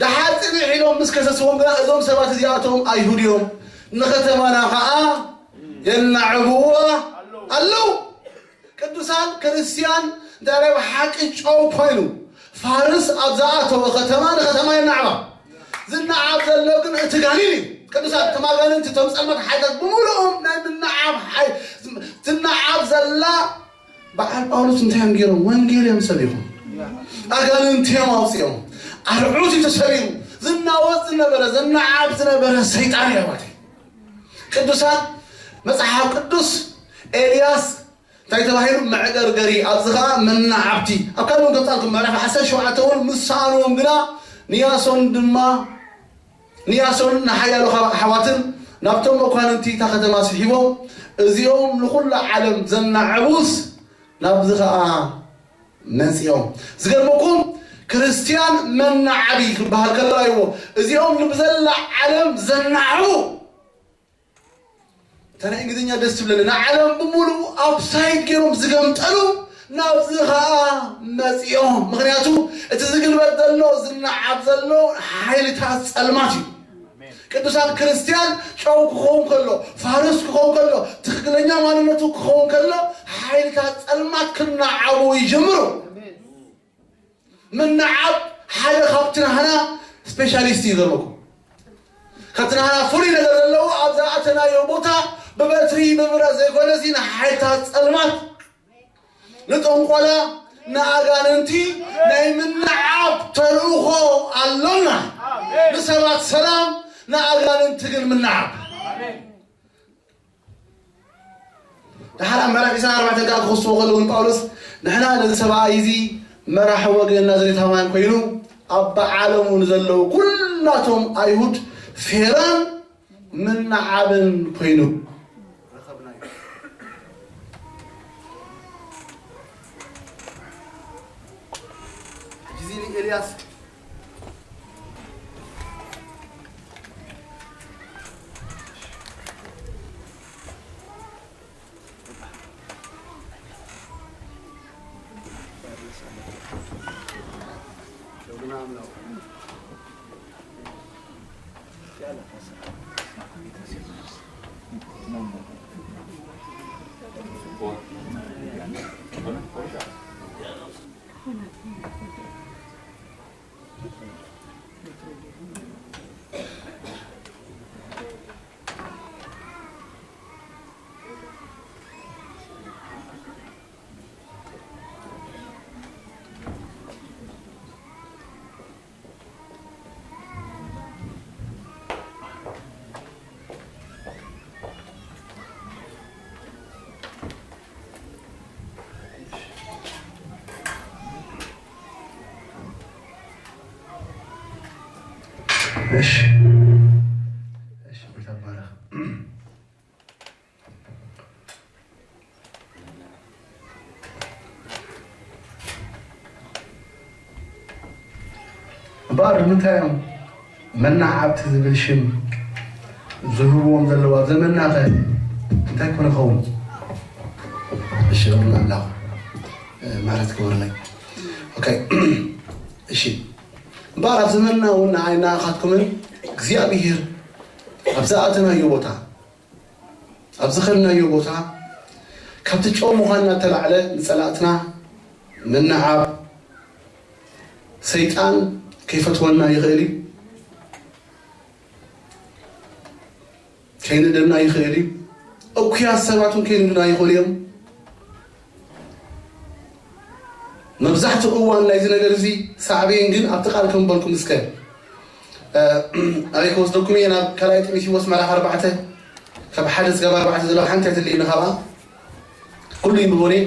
ደሓር ጽንሕ ኢሎም ምስ ከሰስዎም ግና እዞም ሰባት እዚኣቶም ኣይሁድ እዮም፣ ንከተማና ኸኣ የናዕብዋ ኣለዉ። ቅዱሳን ክርስትያን እንታይ ብሓቂ ጨው ኮይኑ ፋርስ ኣብ ዝኣተወ ከተማ ንከተማ የናዕባ። ዝናዓብ ዘሎ ግን እቲ ጋኔን እዩ። ቅዱሳን እቶም ኣጋንንቲ እቶም ጸልማት ሓይታት ብምሉኦም ናይ ምናዓብ ሓይ ዝናዓብ ዘላ በዓል ጳውሎስ እንታይ እዮም ገይሮም? ወንጌል እዮም ሰቢኹም። ኣጋንንቲ እዮም ኣውፂኦም። ኣርዑት እዩ ተሰቢሩ። ዝናወፅ ዝነበረ ዝናዓብ ዝነበረ ሰይጣን እዩ ኣሕዋተይ። ቅዱሳን መፅሓፍ ቅዱስ ኤልያስ እንታይ ተባሂሉ መዕገርገሪ ኣብዚ ኸዓ መናዓብቲ ኣብ ካልእ እውን ከብፃልኩም ምዕራፍ ዓሰርተ ሸውዓተ እውን ምስ ሰኣንዎም ግና ንያሶን ድማ ንያሶን ንሓያሎ ካብ ኣሕዋትን ናብቶም መኳንንቲ እታ ከተማ ስሒቦም እዚኦም ንኹላ ዓለም ዘናዕቡስ ናብዚ ኸዓ መፂኦም። ዝገርመኩም ክርስትያን መናዓቢ ክበሃል ከሎ ኣይዎ እዚኦም ንብዘላ ዓለም ዘናዕቡ እታ ናይ እንግሊዝኛ ደስ ትብለኒ ንዓለም ብምሉኡ ኣፕሳይድ ገይሮም ዝገምጠሉ ናብዚ ኸዓ መፂኦም። ምክንያቱ እቲ ዝግልበጥ ዘሎ ዝነዓብ ዘሎ ሓይልታት ፀልማት እዩ። ቅዱሳን ክርስትያን ጨው ክኸውን ከሎ ፋርስ ክኸውን ከሎ ትክክለኛ ማንነቱ ክኸውን ከሎ ሓይልታት ፀልማት ክነዓቡ ይጀምሩ። ምንዓብ ሓደ ካብቲ ናህና ስፔሻሊስት እዩ ዘለኩም። ካብቲ ናህና ፍሉይ ነገር ዘለዎ ኣብዛ ኣተናዮ ቦታ ብበትሪ ብብረት ዘይኮነሲ ንሓይልታት ጸልማት ንጠንቆላ ንኣጋንንቲ ናይ ምንዓብ ተልእኾ ኣሎና። ንሰባት ሰላም ንኣጋንንቲ ግን ምንዓብ ደሓር ኣብ ምዕራፍ ዕስራን ኣርባዕተን ከዓ ክኸስዎ ከለዉ ንጳውሎስ ንሕና ነዚ ሰብኣይ እዚ መራሒ ወገን ናዝሬታውያን ኮይኑ ኣብ ዓለሙ ንዘለዉ ኩላቶም ኣይሁድ ፌራን ምንዓብን ኮይኑ ረኸብናዮ። ሕጂ እዚ ኤልያስ እሺ፣ እሺ፣ ጌታ ይባረክ። እምበኣር ንምንታይ እዮም መናዓብቲ ዝብል ሽም ዝህብዎም ዘለዉ? ኣብ ዘመንና ኸ እንታይ ኮነ ኸውን? እሺ፣ ኣምላኽ፣ እ፣ ምሕረት ክበርለይ። ኦኬ። እሺ። እምበኣር ኣብ ዘመንና እውን ንዓይ ንዓኻትኩምን እግዚኣብሔር ኣብ ዝኣተናዮ ቦታ፣ ኣብ ዝኸድናዮ ቦታ፣ ካብቲ ጨው ምዃንና እተላዕለ ንጸላእትና ምንዓብ፣ ሰይጣን ከይፈትወና ይኽእል እዩ። ከይንደና ይኽእል እዩ። እኩያት ሰባት እውን ከይንድና ይኽእሉ እዮም። መብዛሕትኡ እዋን ናይዚ ነገር እዚ ሳዕቤን ግን ኣብቲ ቃል ከም በልኩም እስከ፣ እ፣ ኣበይ ክወስደኩም እየ? ናብ ካልኣይ ጢሞቴዎስ ምዕራፍ ኣርባዕተ፣ ካብ ሓደ ስጋብ ኣርባዕተ ዘለዋ ሓንቲ ኣይትልይኒ ካብኣ። ኩሉ ይንበቦ እየ።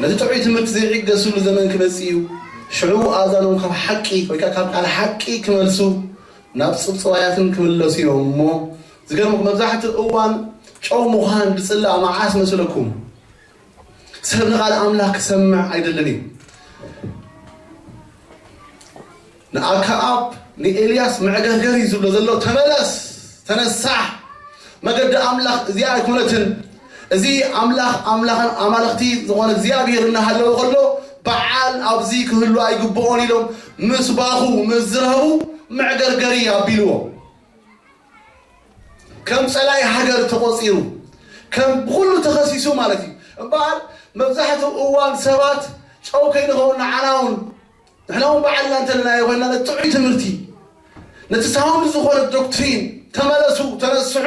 ነቲ ጥዑይ ትምህርቲ ዘይዕገስሉ ዘመን ክመጽእ እዩ። ሽዑ ኣእዛኖም ካብ ሓቂ ወይ ከኣ ካብ ቃል ሓቂ ክመልሱ ናብ ጽብጽዋያትን ክምለሱ እዮም። እሞ ዝገርመኩም መብዛሕትኡ እዋን ጨው ምዃን ዝጽላእ መዓስ መስለኩም? ሰብ ንቓል ኣምላኽ ክሰምዕ ኣይደልን እዩ። ንኣከኣብ ንኤልያስ መዕገርገር እዩ ዝብሎ ዘሎ፣ "ተመለስ፣ ተነሳሕ፣ መገዲ ኣምላኽ እዚኣ ኣይኮነትን። እዚ ኣምላኽ ኣምላኽን ኣማልኽቲ ዝኾነ እግዚኣብሔር እናሃለወ ከሎ በዓል ኣብዚ ክህሉ ኣይግብኦን" ኢሎም ምስ ባኹ ምስ ዝረህቡ መዕገርገሪ ኣቢልዎ። ከም ጸላይ ሃገር ተቖጺሩ፣ ከም ብኹሉ ተኸሲሱ ማለት እዩ። እምበኣር መብዛሕትኡ እዋን ሰባት ጨው ከይንኸውን ንዓና እውን፣ ንሕና እውን ባዕልና እንተለናዮ ኮይንና ነቲ ጥዑይ ትምህርቲ፣ ነቲ ሳውንድ ዝኾነ ዶክትሪን፣ "ተመለሱ፣ ተነስሑ፣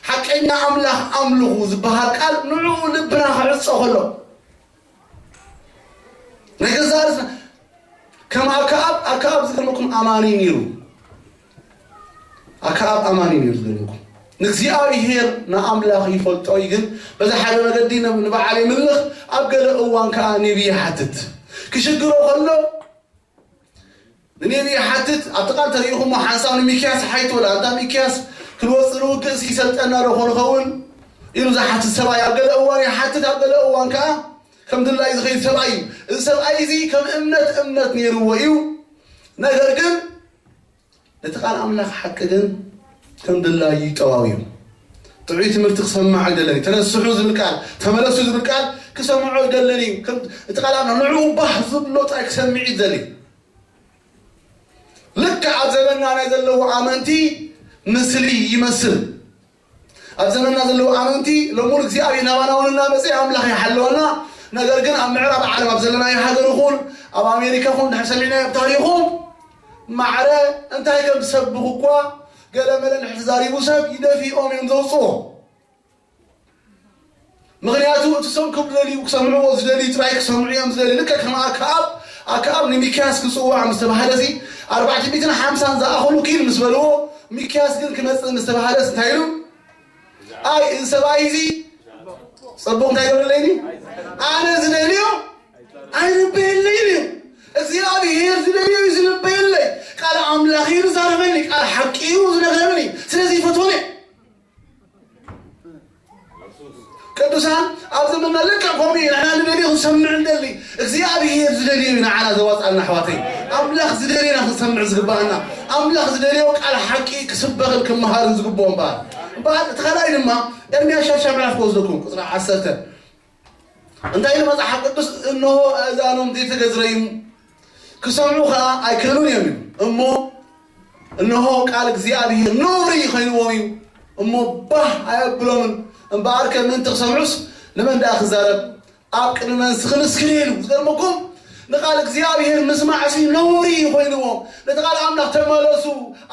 ሓቀኛ ኣምላኽ ኣምልኹ" ዝበሃል ቃል ንዕኡ ልብና ክዕጾ ከሎ፣ ናይ ገዛእ ርእስና ከም ኣከኣብ፣ ኣከኣብ ዝገርመኩም ኣማኒ ነይሩ። ኣከኣብ ኣማኒ ነይሩ ዝገርመኩም። ንእግዚኣብሔር ንኣምላኽ ይፈልጦ እዩ፣ ግን በዚ ሓደ መገዲ ን-፣ ንበዓል የምልኽ፣ ኣብ ገለ እዋን ከኣ ነቢ ይሓትት። ክሽግሮ ከሎ ንነቢ ይሓትት። ኣብቲ ቃል ተሪኢኹሞ ሓንሳብ ንሚክያስ ሓይት ወላ፣ "ኣንታ ሚክያስ ክንወጽእ ንውግእ እስኪ ሰልጠና ዶ ኮንኸውን?" ኢሉ ዝሓትት ሰብኣይ ኣብ ገለ እዋን ይሓትት፣ ኣብ ገለ እዋን ከኣ ከም ድላዩ ዝኸይድ ሰብኣይ እዩ። እዚ ሰብኣይ እዚ ከም እምነት እምነት ነይርዎ እዩ። ነገር ግን ነቲ ቃል ኣምላኽ ሓቂ ግን ከም ድላዩ ይጠዋውዮ። ጥዑይ ትምህርቲ ክሰምዕ ኣይደልን እዩ። ተነስሑ ዝብል ቃል፣ ተመለሱ ዝብል ቃል ክሰምዖ ኣይደልን እዩ። ከም እቲ ቃል ኣምላኽ ንዕኡ ባህ ዝብሎ ጥራይ ክሰምዕ እዩ ዝደሊ። ልክዕ ኣብ ዘመንና ናይ ዘለዉ ኣመንቲ ምስሊ ይመስል። ኣብ ዘመንና ዘለዉ ኣመንቲ ሎሙን እግዚኣብሔር ናባና እውን እናመጸ ኣምላኽ ይሓለወና። ነገር ግን ኣብ ምዕራብ ዓለም ኣብ ዘለናዮ ሃገር ይኹን ኣብ ኣሜሪካ ይኹን ድሕር ሰሚዕናዮ ኣብ ታሪኹ ማዕረ እንታይ ከም ዝሰብኹ እኳ ገለ መለ ድሕር ተዛሪቡ ሰብ ይደፊኦም እዮም ዘውፅዎ። ምኽንያቱ እቲ ሰም ክደልዩ ክሰምዕዎ ዝደልዩ ጥራይ ክሰምዑ እዮም ዝደልዩ። ልክዕ ከም ኣክኣብ፣ ኣክኣብ ንሚክያስ ክጽዋዕ ምስ ተባህለ እዚ ኣርባዕተ ሚእትን ሓምሳን ዝኣኽሉ ኪድ ምስ በልዎ፣ ሚክያስ ግን ክመጽእ ምስ ተባህለስ እንታይ ኢሉ? ኣይ እዚ ሰብኣይ እዚ ጽቡቕ እንታይ ይገብረለይኒ? ኣነ ዝደልዮ ኣይንበየለይን እዩ። እግዚኣብሔር ዝደልዮ እዩ ዝንበየለይ። ቃል ኣምላኽ እዩ ዝዛረበኒ፣ ቃል ሓቂ እዩ ዝነግረኒ። ስለዚ ይፈትወኒ። ቅዱሳን ኣብ ዘመንና ልክዕ ከምኡ እዩ። ንሕና ንደልዮ ክንሰምዕ እንደሊ እግዚኣብሔር ዝደልዮ እዩ ንዓና ዘዋፅኣና ኣሕዋተይ። ኣምላኽ ዝደልዮና ክንሰምዕ ዝግባኣና። ኣምላኽ ዝደልዮ ቃል ሓቂ ክስበኽን ክመሃርን ዝግብኦ እምበኣር። እምበኣር እቲ ካልኣይ ድማ ኤርምያስ ሻሻ ምዕራፍ ክወስደኩም ቁፅሪ ዓሰርተ እንታይ ኢሉ መጽሓፍ ቅዱስ? "እንሆ ኣእዛኖም ዘይተገዝረ እዩ፣ ክሰምዑ ኸኣ ኣይክእሉን እዮም" እዩ። እሞ እንሆ ቃል እግዚኣብሔር ነውሪ ኮይንዎም እዩ፣ እሞ ባህ ኣየብሎምን። እምበኣር ከ ምእንቲ ክሰምዑስ ንመን ደኣ ክዛረብ? ኣብ ቅድሚ መንስ ክምስክር ኢሉ። ዝገርመኩም ንቃል እግዚኣብሔር ምስማዕሲ ነውሪ ኮይንዎም። ነቲ ቃል ኣምላኽ "ተመለሱ፣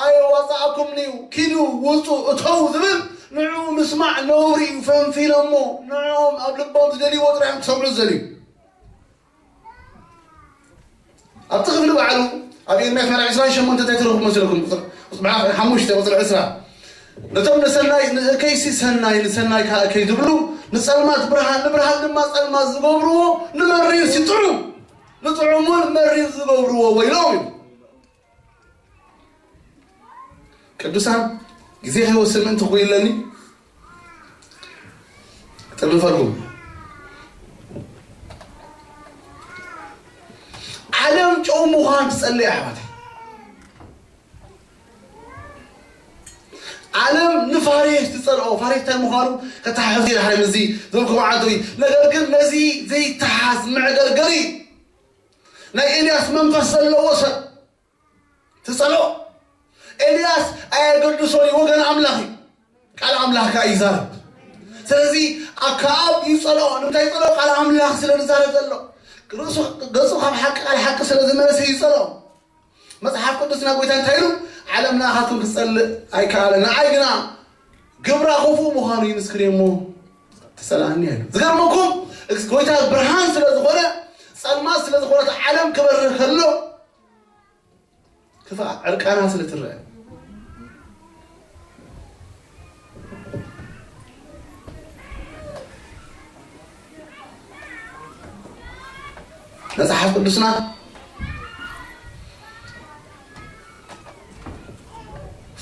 ኣየዋጽኣኩምን እዩ፣ ኪዱ፣ ውጹ፣ እተው" ዝብል ንዕኡ ምስማዕ ነውሪ እዩ። ፈንፊኖሞ ንዕኦም ኣብ ልቦም ዝደልይዎ ጥራይ እዮም ክሰምዑ ዝደልዩ። ኣብቲ ክፍሊ ባዕሉ ኣብ ኤርምያስ ምዕራፍ ዕስራን ሸሞንተ እንታይ ትረኽቡ መሲለኩም? ቁጽሪ፣ ቁጽሪ፣ ምዕራፍ ሓሙሽተ ቁጽሪ ዕስራ፣ "ነቶም ንሰናይ ንእከይሲ ሰናይ፣ ንሰናይ ከኣ እከይ ዝብሉ፣ ንጸልማት ብርሃን፣ ንብርሃን ድማ ጸልማት ዝገብርዎ፣ ንመሪር ሲጥዑ፣ ንጥዑሙን መሪር ዝገብርዎ ወይሎም" እዩ። ቅዱሳን፣ ግዜ ከይወስድ ምእንቲ ክጉይለኒ፣ ጥርንፈልኩም። ዓለም ጨው ምዃን ትጸልእ፣ ኣሕዋተይ። ዓለም ንፋሬስ ትጸልኦ። ፋሬስ እንታይ ምዃኑ ከተሓሕዙ ድሕሪ ምዚ ዝበልኩ መዓልቲ እዩ። ነገር ግን ነዚ ዘይተሓዝ መዕገርገሪ ናይ ኤልያስ መንፈስ ዘለዎ ሰብ ትጸልኦ። ኤልያስ ኣየገድሶን እዩ፣ ወገን ኣምላኽ እዩ። ቃል ኣምላኽ ከኣ ይዛረብ። ስለዚ ኣከኣብ ይጸልኦ። ንምንታይ ይጸልኦ? ቃል ኣምላኽ ስለ ዝዛረብ ዘሎ። ርእሱ፣ ገጹ ካብ ሓቂ፣ ቃል ሓቂ ስለ ዝመለሰ ይጸልኦ። መጽሓፍ ቅዱስና ጎይታ እንታይ ኢሉ? ዓለም ንኣኻትኩም ክትጸልእ ኣይከኣለን፣ ንዓይ ግና ግብራ ክፉእ ምዃኑ ይምስክር እየ እሞ ተጸላእኒ ኢሉ። ዝገርመኩም፣ እስ-፣ ጎይታ ብርሃን ስለ ዝኾነ፣ ጸልማት ስለ ዝኾነት ዓለም ክበርህ ከሎ፣ ክፋእ ዕርቃና ስለ ትረአ። መጽሓፍ ቅዱስና፣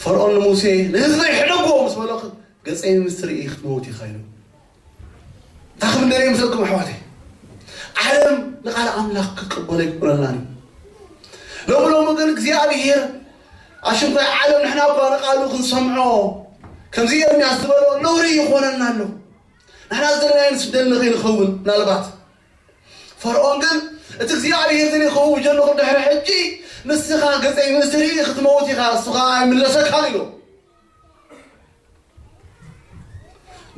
ፈርዖን ንሙሴ፣ "ንህዝበይ ሕደጎ" ምስ በሎ፣ "ገጸይ ምስ ትርኢ ክትመውት ኢኻ" ኢሉ። እንታይ ከም ደልየ ምስለኩም፣ ኣሕዋተይ፣ ዓለም ንቓል ኣምላኽ ክትቅበሎ ኣይቅበለናን እዩ። ሎሚ ሎሚ ግን እግዚኣብሔር፣ ኣሽንኳይ ዓለም፣ ንሕና እኳ ንቓሉ ክንሰምዖ፣ ከምዚ ኤርምያስ ዝበሎ፣ ነውሪ ይኾነና ኣሎ። ንሕና ዝደለናዮ ንስደሊ ከይንኸውን፣ ምናልባት ፈርዖን ግን፣ "እቲ እግዚኣብሔር ዝልእኽዎ ብጀለኹ ድሕሪ ሕጂ፣ ንስኻ ገጸይ ምስ ትርኢ ክትመውት ኢኻ፣ እሱ ኸኣ ኣይምለሰካን" ኢሉ።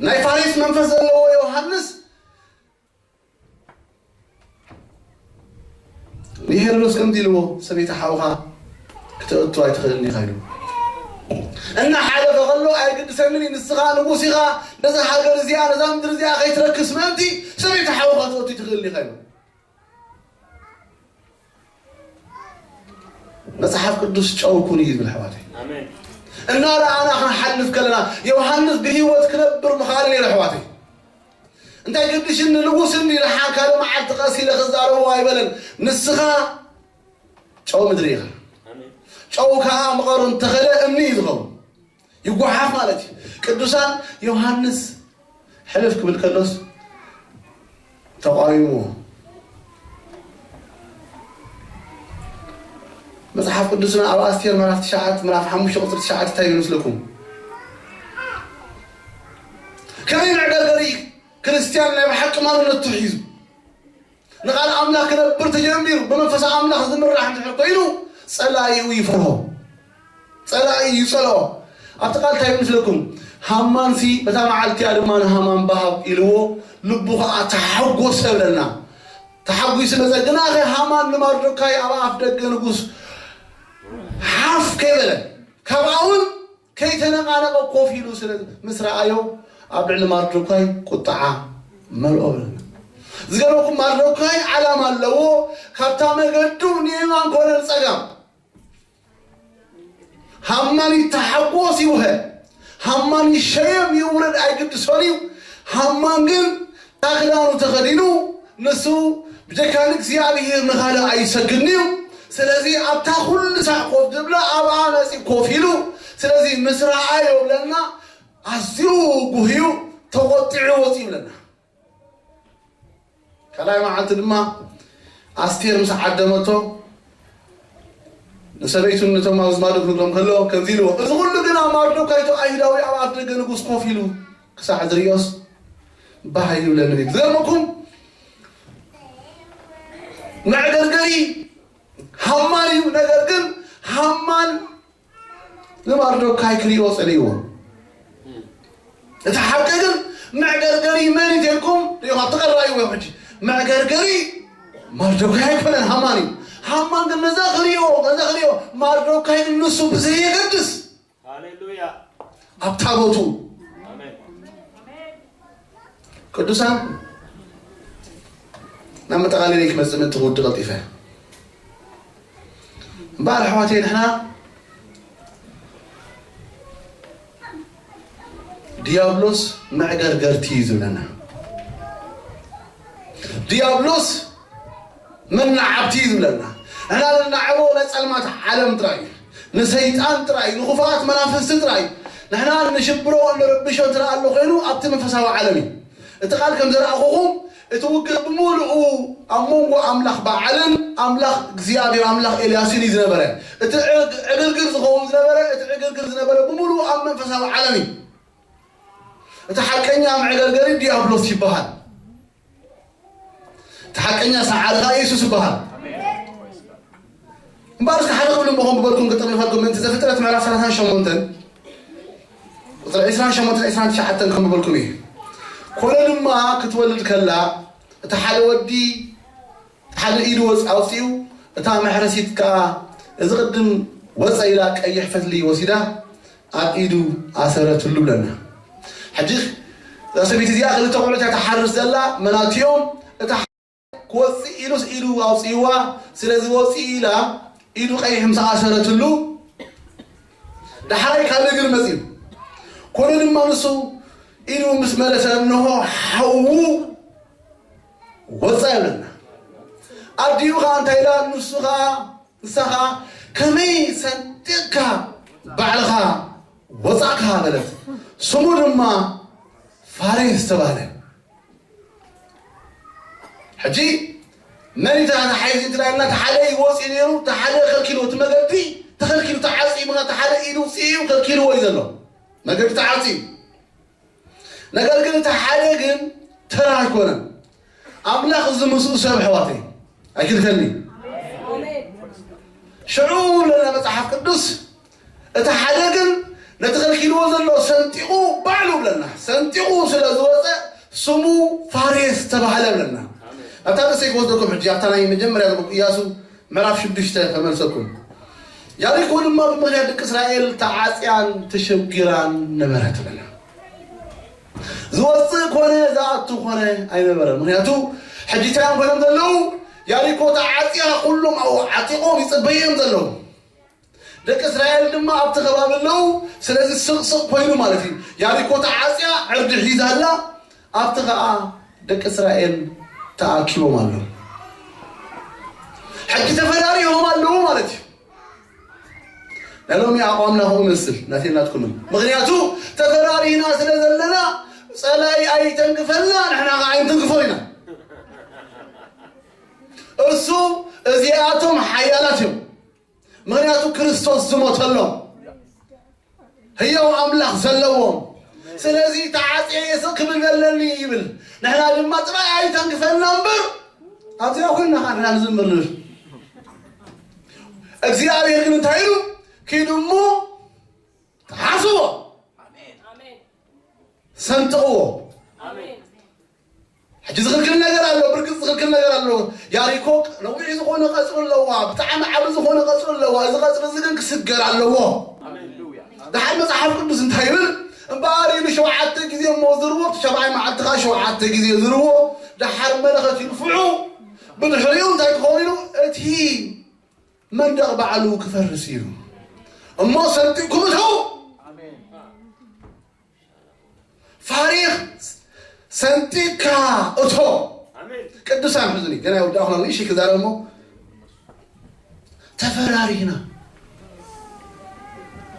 ናይ ፋሬስ መንፈስ ዘለዎ ዮሃንስ ንሄሮድስ ከምዚ ኢልዎ፣ "ሰበይቲ ሓውኻ ክተእቱ ኣይትኽእልን ኢኻ" ኢሉ። እናሓለፈ ከሎ፣ "ኣይግድሰንን እዩ፣ ንስኻ ንጉስ ኢኻ፣ ነዛ ሃገር እዚኣ፣ ነዛ ምድሪ እዚኣ ከይትረክስ ምእንቲ ሰበይቲ ሓውኻ ክተእቱ ኣይትኽእልን ኢኻ" ኢሉ። መጽሓፍ ቅዱስ ጨው ኩኑ እዩ ዝብል፣ ኣሕዋተይ። ኣሜን። እናረኣና ክንሓልፍ ከለና፣ ዮሃንስ ብህይወት ክነብር ምኽኣለ ነይሩ፣ ኣሕዋተይ። እንታይ ግድሽኒ ንጉስኒ ደሓን ካልእ መዓልቲ ቀስ ኢለ ክዛረቦ ኣይበለን። ንስኻ ጨው ምድሪ ኢኻ። ኣሜን። ጨው ከኣ መቐሩ እንተኸለ እምኒ እዩ ዝኸውን። ይጓሓፍ ማለት እዩ። ቅዱሳን፣ ዮሃንስ ሕልፍ ክብል ከሎስ ተቃዊምዎ። መጽሓፍ ቅዱስና ኣብ ኣስቴር ምዕራፍ ትሽዓተ፣ ምዕራፍ ሓሙሽተ ቁጽሪ ትሽዓተ እንታይ ይብል መስለኩም? ከመይ መዕገርገሪ ክርስትያን ናይ ብሓቂ ማንነቱ ሒዙ ንቓል ኣምላኽ ክነብር ተጀሚሩ፣ ብመንፈስ ኣምላኽ ዝምራሕ እንድሕር ኮይኑ፣ ጸላኢኡ ይፈርሆ። ጸላኢ ይጸልኦ። ኣብቲ ቃል እንታይ ይብል መስለኩም? ሃማንሲ በታ መዓልቲ እያ ድማ ንሃማን በሃብ ኢልዎ፣ ልቡ ኸዓ ተሓጎሰ ብለና። ተሓጒሱ መጸ። ግናኸ ሃማን ንማርዶካይ ኣብ ኣፍ ደገ ንጉስ ሓፍ ከይበለ፣ ካብኣ እውን ከይተነቓነቐ ኮፍ ኢሉ ስለ ምስ ረኣዮ፣ ኣብ ልዕሊ ማርዶካይ ቁጥዓ መልኦ ብለና። ዝገርመኩም፣ ማርዶካይ ዓላማ ኣለዎ። ካብታ መገዱ ንየማን ኮነ ንጸጋም፣ ሃማን ይተሓጎስ ይውሀ፣ ሃማን ይሸየም ይውረድ ኣይግድሶን እዩ። ሃማን ግን እታ ክዳኑ ተኸዲኑ፣ ንሱ ብጀካ ንእግዚኣብሔር ንኻልእ ኣይሰግድን እዩ። ስለዚ ኣብታ ኩሉ ሳዕ ኮፍ ዝብላ ኣብኣ መጺኡ ኮፍ ኢሉ፣ ስለዚ ምስ ረኣዮ ብለና፣ ኣዝዩ ጉህዩ ተቖጢዑ ወጺኡ ብለና። ካልኣይ መዓልቲ ድማ ኣስቴር ምስ ዓደመቶ፣ ንሰበይቱን ነቶም ኣዝማዱ ክነግሮም ከሎ ከምዚ ኢልዎ፣ "እዚ ኩሉ ግን ኣብ ማርዶካይ እቲ ኣይሁዳዊ ኣብ ኣፍ ደገ ንጉስ ኮፍ ኢሉ ክሳዕ ዝርእዮስ ባህ ይብለኒ" ይብል። ዝገርመኩም፣ መዕገርገሪ ሃማን እዩ። ነገር ግን ሃማን ንማርዶካይ ክርእዮ ጸሊእዎ። እቲ ሓቂ ግን መዕገርገሪ መን እዩ ኢልኩም ሪኢኹም፣ ኣብቲ ቀረባ እዩ ሕጂ። መዕገርገሪ ማርዶካይ ኣይኮነን፣ ሃማን እዩ። ሃማን ግን ነዛ ክርእዮ፣ ነዛ ክርእዮ፣ ማርዶካይ ግን ንሱ ብዘየገድስ፣ ሃሌሉያ። ኣብ ታቦቱ። ኣሜን። ቅዱሳን፣ ናብ መጠቓለሊ ክመጽእ ምእንቲ ክውዲ ቀልጢፈ። እምበኣር ኣሕዋተይ፣ ንሕና ዲያብሎስ መዕገርገርቲ እዩ ዝብለና። ዲያብሎስ መናዓብቲ እዩ ዝብለና። ንሕና ንናዓቦ ናይ ጸልማት ዓለም ጥራይ እዩ። ንሰይጣን ጥራይ፣ ንኽፉኣት መናፍስቲ ጥራይ። ንሕና ንሽብሮ ንረብሾ እንተ ኣሎ ኮይኑ ኣብቲ መንፈሳዊ ዓለም እዩ። እቲ ቃል ከም ዘረኣኹኹም እቲ ውግእ ብምሉኡ ኣብ መንጎ ኣምላኽ በዓልን ኣምላኽ እግዚኣብሔር ኣምላኽ ኤልያስን እዩ ዝነበረ። እቲ ዕግ- ዕግርግር ዝኸውን ዝነበረ እቲ ዕግርግር ዝነበረ ብምሉኡ ኣብ መንፈሳዊ ዓለም እዩ። እቲ ሓቀኛ መዕገርገሪ ዲያብሎስ ይበሃል። እቲ ሓቀኛ ሰዓሪ ኸዓ ኢየሱስ ይበሃል። እምበኣር እስከ ሓደ ክብል እሞ ከም ዝበልኩም ክጠርንፈልኩም ምእንቲ ዘፍጥረት ምዕራፍ ሰላሳን ሸሞንተን ቁፅሪ ዕስራን ሸሞንተን ዕስራን ትሽዓተን ከም ዝበልኩም እዩ። ኮነ ድማ ክትወልድ ከላ እቲ ሓደ ወዲ ሓደ ኢዱ ወፅ ኣውፅኡ እታ መሕረሲት ከዓ እዚ ቅድም ወፀ ኢላ ቀይሕ ፈትሊ ወሲዳ ኣብ ኢዱ ኣሰረትሉ ብለና። ሕጂ እዛ ሰበይቲ እዚኣ ክልተ ቆልዑት እያ ትሓርስ ዘላ መናትዮም እታ ክወፅእ ኢሉስ ኢዱ ኣውፅእዋ ስለዚ ወፅእ ኢላ ኢዱ ቀይሕ ምስ ኣሰረትሉ ዳሕራይ ካልእ እግር መፅኡ። ኮነ ድማ ንሱ ኢዱ ምስ መለሰ እንሆ ሓዉ ወፃ ይብለና። ኣዲኡ ከዓ እንታይ ኢላ ንሱ ከዓ ንሳ ከዓ ከመይ ሰንጢቕካ ባዕልኻ ወፃእካ በለት። ስሙ ድማ ፋሬስ ተባህለ። ሕጂ መን እዩ ተሓሒዙ እንትና ኢልና ተሓደ እዩ ወፂኡ ነይሩ ተሓደ ከልኪሉ እቲ መገዲ ተኸልኪሉ ተዓፂ ምና ተሓደ ኢዱ ውፅኡ ከልኪልዎ እዩ ዘሎ መገዲ ተዓፂ ነገር ግን እቲ ሓደ ግን ተራ ኣይኮነን ኣምላኽ እዚ ምስኡ ሰብ ኣሕዋተይ ኣይክልከልኒ ሽዑ ለና መፅሓፍ ቅዱስ እቲ ሓደ ግን ነቲ ከልኪልዎ ዘሎ ሰንጢቑ ባዕሉ ብለና ሰንጢቑ ስለ ዝወፀ ስሙ ፋሬስ ተባህለ ብለና ኣብታ ርእሰይ ክወስደኩም ሕጂ ኣብታ ናይ መጀመርያ ዘ እያሱ ምዕራፍ ሽዱሽተ ተመልሰኩም ያሪኮ ድማ ብምኽንያት ደቂ እስራኤል ተዓፅያን ተሸጊራን ነበረት ብለና ዝወፅእ ኮነ ዝኣቱ ኮነ ኣይነበረ ምክንያቱ ሕጂ እንታይ እዮም ኮይኖም ዘለዉ ያሪኮ ተዓፅያ ኩሎም ኣብኡ ዓጢቆም ይፅበዮም ዘለዉ ደቂ እስራኤል ድማ ኣብቲ ከባቢ ኣለዉ ስለዚ ስቕስቕ ኮይኑ ማለት እዩ ያሪኮ ተዓፅያ ዕርዲ ሒዛ ኣላ ኣብቲ ከዓ ደቂ እስራኤል ተኣኪቦም ኣለዉ ሕጂ ተፈራሪሆም ኣለዉ ማለት እዩ ናይ ሎሚ ኣቋምና ከምኡ ይመስል ናተይ ናትኩምን ምኽንያቱ ተፈራሪህና ስለ ዘለና ፀላኢ ኣይተንክፈልና ንሕና ከዓ ኣይንትንክፎ ኢና እሱ እዚኣቶም ሓያላት እዮም ምኽንያቱ ክርስቶስ ዝሞተሎም ህያው ኣምላኽ ዘለዎም ስለዚ ተዓፅየ የስቕ ክብል ዘለኒ ይብል ንሕና ድማ ጥራይ ኣይተንክፈልና እምበር ኣብዚኣ ኮይና ከዓ ንሕና ንዝምር ንብል እግዚኣብሔር ግን እንታይ ኢሉ ኪዱ እሞ ተሓስዎ ሰንጥቕዎ ሕጂ ዝኽልክል ነገር ኣሎ ብርግፅ ዝኽልክል ነገር ኣሎ ያሪኮ ነዊሕ ዝኾነ ቀፅሪ ኣለዋ ብጣዕሚ ዓብ ዝኾነ ቀፅሪ ኣለዋ እዚ ቀፅሪ እዚ ግን ክስገር ኣለዎ ድሓር መፅሓፍ ቅዱስ እንታይ ይብል እምበኣር ኢሉ ሸውዓተ ግዜ እሞ ዝርዎ እቲ ሸብዓይ መዓልቲ ከዓ ሸውዓተ ግዜ ዝርዎ ድሓር መለኸት ይንፍዑ ብድሕሪኡ እንታይ ክኸውን ኢሉ እቲ መንደቕ ባዕሉ ክፈርስ እዩ እሞ ሰንጢቕኩም እተው ፋሪኽ ሰንጢቕካ እቶ ቅዱሳን ሕዙኒ ገና ይወዳእኹና ንእሽተይ ክዛረብ እሞ ተፈራሪህና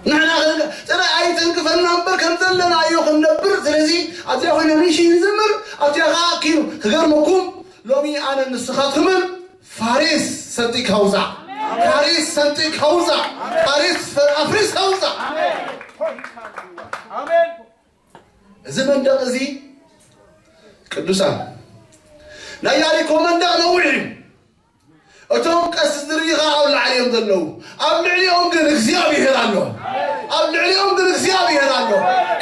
ንሕና ጥራይ ኣይተንክፈልና እምበር ከም ዘለናዮ ክንነብር ስለዚ ኣብዚኣ ኮይና ንእሽተይ ንዝምር ኣብዚኣ ከዓ ኪኑ ክገርመኩም ሎሚ ኣነ ንስኻትኩምን ፋሪስ ሰንጢ ካውዛ ፋሪስ ሰንጢ ካውዛ ፋሪስ ኣፍሪስ ካውዛ እዚ መንደቕ እዚ ቅዱሳን ናይ ያሪኮ መንደቕ ነዊሕ እዩ እቶም ቀስ ዝርኢኻ ኣብ ላዕሊ እዮም ዘለዉ ኣብ ልዕሊኦም ግን እግዚኣብሔር ኣሎ ኣብ ልዕሊኦም ግን እግዚኣብሔር ኣሎ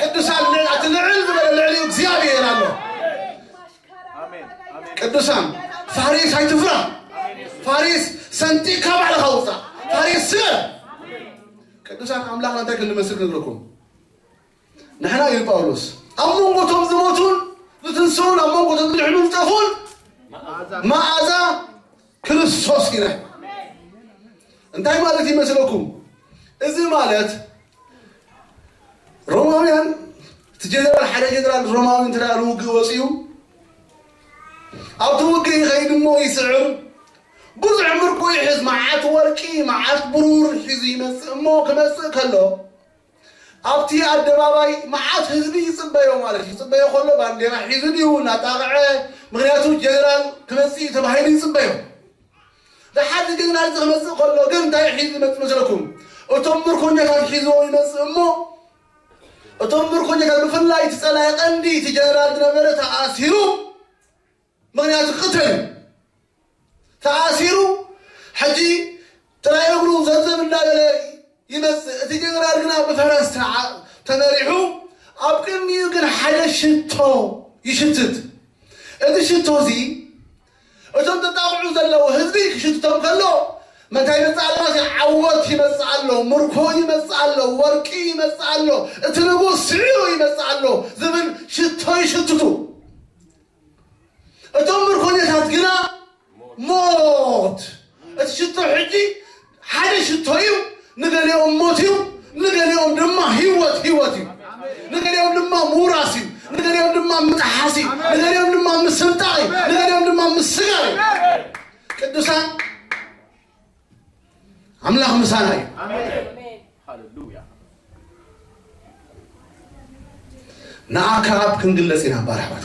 ቅዱሳን እቲ ልዕል ዝበለ ልዕሊ እግዚኣብሔር ኣሎ ቅዱሳን ፋሪስ ኣይትፍራ ፋሪስ ሰንጢካ ባዕልኻ ውፃእ ፋሪስ ስበር ቅዱሳን ኣምላኽና እንታይ ክንመስል ንብለኩም ንሕና ኢሉ ጳውሎስ ኣብ መንጎቶም ዝሞቱን ዝትንስኡን ኣብ መንጎቶም ዝድሕኑ ዝጠፉን መዓዛ ክርስቶስ ኢና እንታይ ማለት ይመስለኩም እዚ ማለት ሮማውያን እቲ ጀነራል ሓደ ጀነራል ሮማዊ እንተ ንውግእ ወፅዩ ኣብቲ ውግእ ይኸይድ እሞ ይስዕር ብዙሕ ምርኮ ይሕዝ፣ መዓት ወርቂ፣ መዓት ብሩር ሒዙ ይመጽእ። እሞ ክመጽእ ከሎ ኣብቲ ኣደባባይ መዓት ህዝቢ ይጽበዮ ማለት እዩ። ይጽበዮ ከሎ ባንዴራ ሒዙ ድዩ እናጣቕዐ? ምኽንያቱ ጀነራል ክመጽእ እዩ ተባሂሉ ይጽበዮ። ደሓር ጀነራል እዚ ክመጽእ ከሎ ግን እንታይ ሒዙ ይመጽእ መስለኩም? እቶም ምርኮኛታት ሒዝዎ ይመጽእ። እሞ እቶም ምርኮኛታት፣ ብፍላይ እቲ ጸላኢ ቀንዲ እቲ ጀነራል ዝነበረ ተኣሲሩ፣ ምኽንያቱ ክቕተል እዩ። ተኣሲሩ ሕጂ ጥራይ እግሩ ዘብዘብ እንዳበለ ይመጽእ። እቲ ጀነራል ግና ብፈረስ ተዓ- ተመሪሑ፣ ኣብ ቅድሚኡ ግን ሓደ ሽቶ ይሽትት። እቲ ሽቶ እዚ እቶም ተጣቕዑ ዘለዉ ህዝቢ ክሽትቶም ከሎ፣ መታይ ይመጽእ ኣሎ ማለት እዩ? ዓወት ይመጽእ ኣሎ፣ ምርኮ ይመጽእ ኣሎ፣ ወርቂ ይመጽእ ኣሎ፣ እቲ ንጉስ ስዒሩ ይመጽእ ኣሎ ዝብል ሽቶ ይሽትቱ። እቶም ምርኮኛታት ግና ሞት። እቲ ሽቶ ሕጂ ሓደ ሽቶ እዩ። ንገሊኦም ሞት እዩ፣ ንገሊኦም ድማ ህይወት፣ ህይወት እዩ። ንገሊኦም ድማ ምውራስ እዩ፣ ንገሊኦም ድማ ምጥሓስ እዩ፣ ንገሊኦም ድማ ምስንጣቕ እዩ፣ ንገሊኦም ድማ ምስጋር እዩ። ቅዱሳን፣ ኣምላኽ ምሳና እዩ። ሃሌሉያ። ንኣከኣብ ክንግለጽ ኢና እምበኣር ኣሕዋት።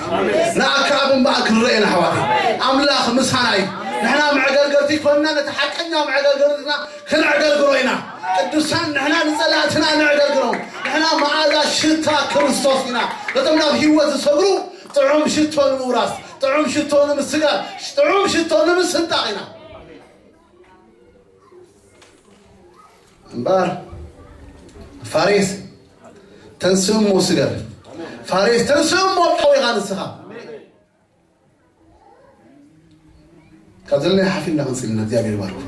ንኣከኣብ እምበኣር ክንረአ ኢና ኣሕዋት። ኣምላኽ ምሳና እዩ። ንሕና መዕገርገርቲ ኮይንና ነቲ ሓቀኛ መዕገርገርትና ክነዕገርግሮ ኢና። ቅዱሳን፣ ንሕና ንጸላእትና ነዕገርግሮም። ንሕና መኣዛ ሽታ ክርስቶስ ኢና። ነቶም ናብ ህይወት ዝሰግሩ ጥዑም ሽቶ ንምውራስ፣ ጥዑም ሽቶ ንምስጋር፣ ጥዑም ሽቶ ንምስንጣቕ ኢና። እምበኣር ፋሬስ ተንስእ እሞ ስገር። ፋሬስ ተንስእ እሞ ጣው ኢኻ ንስኻ። ካብ ዘለና ሓፊና ክንጽልና እግዚኣብሔር ይባርኩም።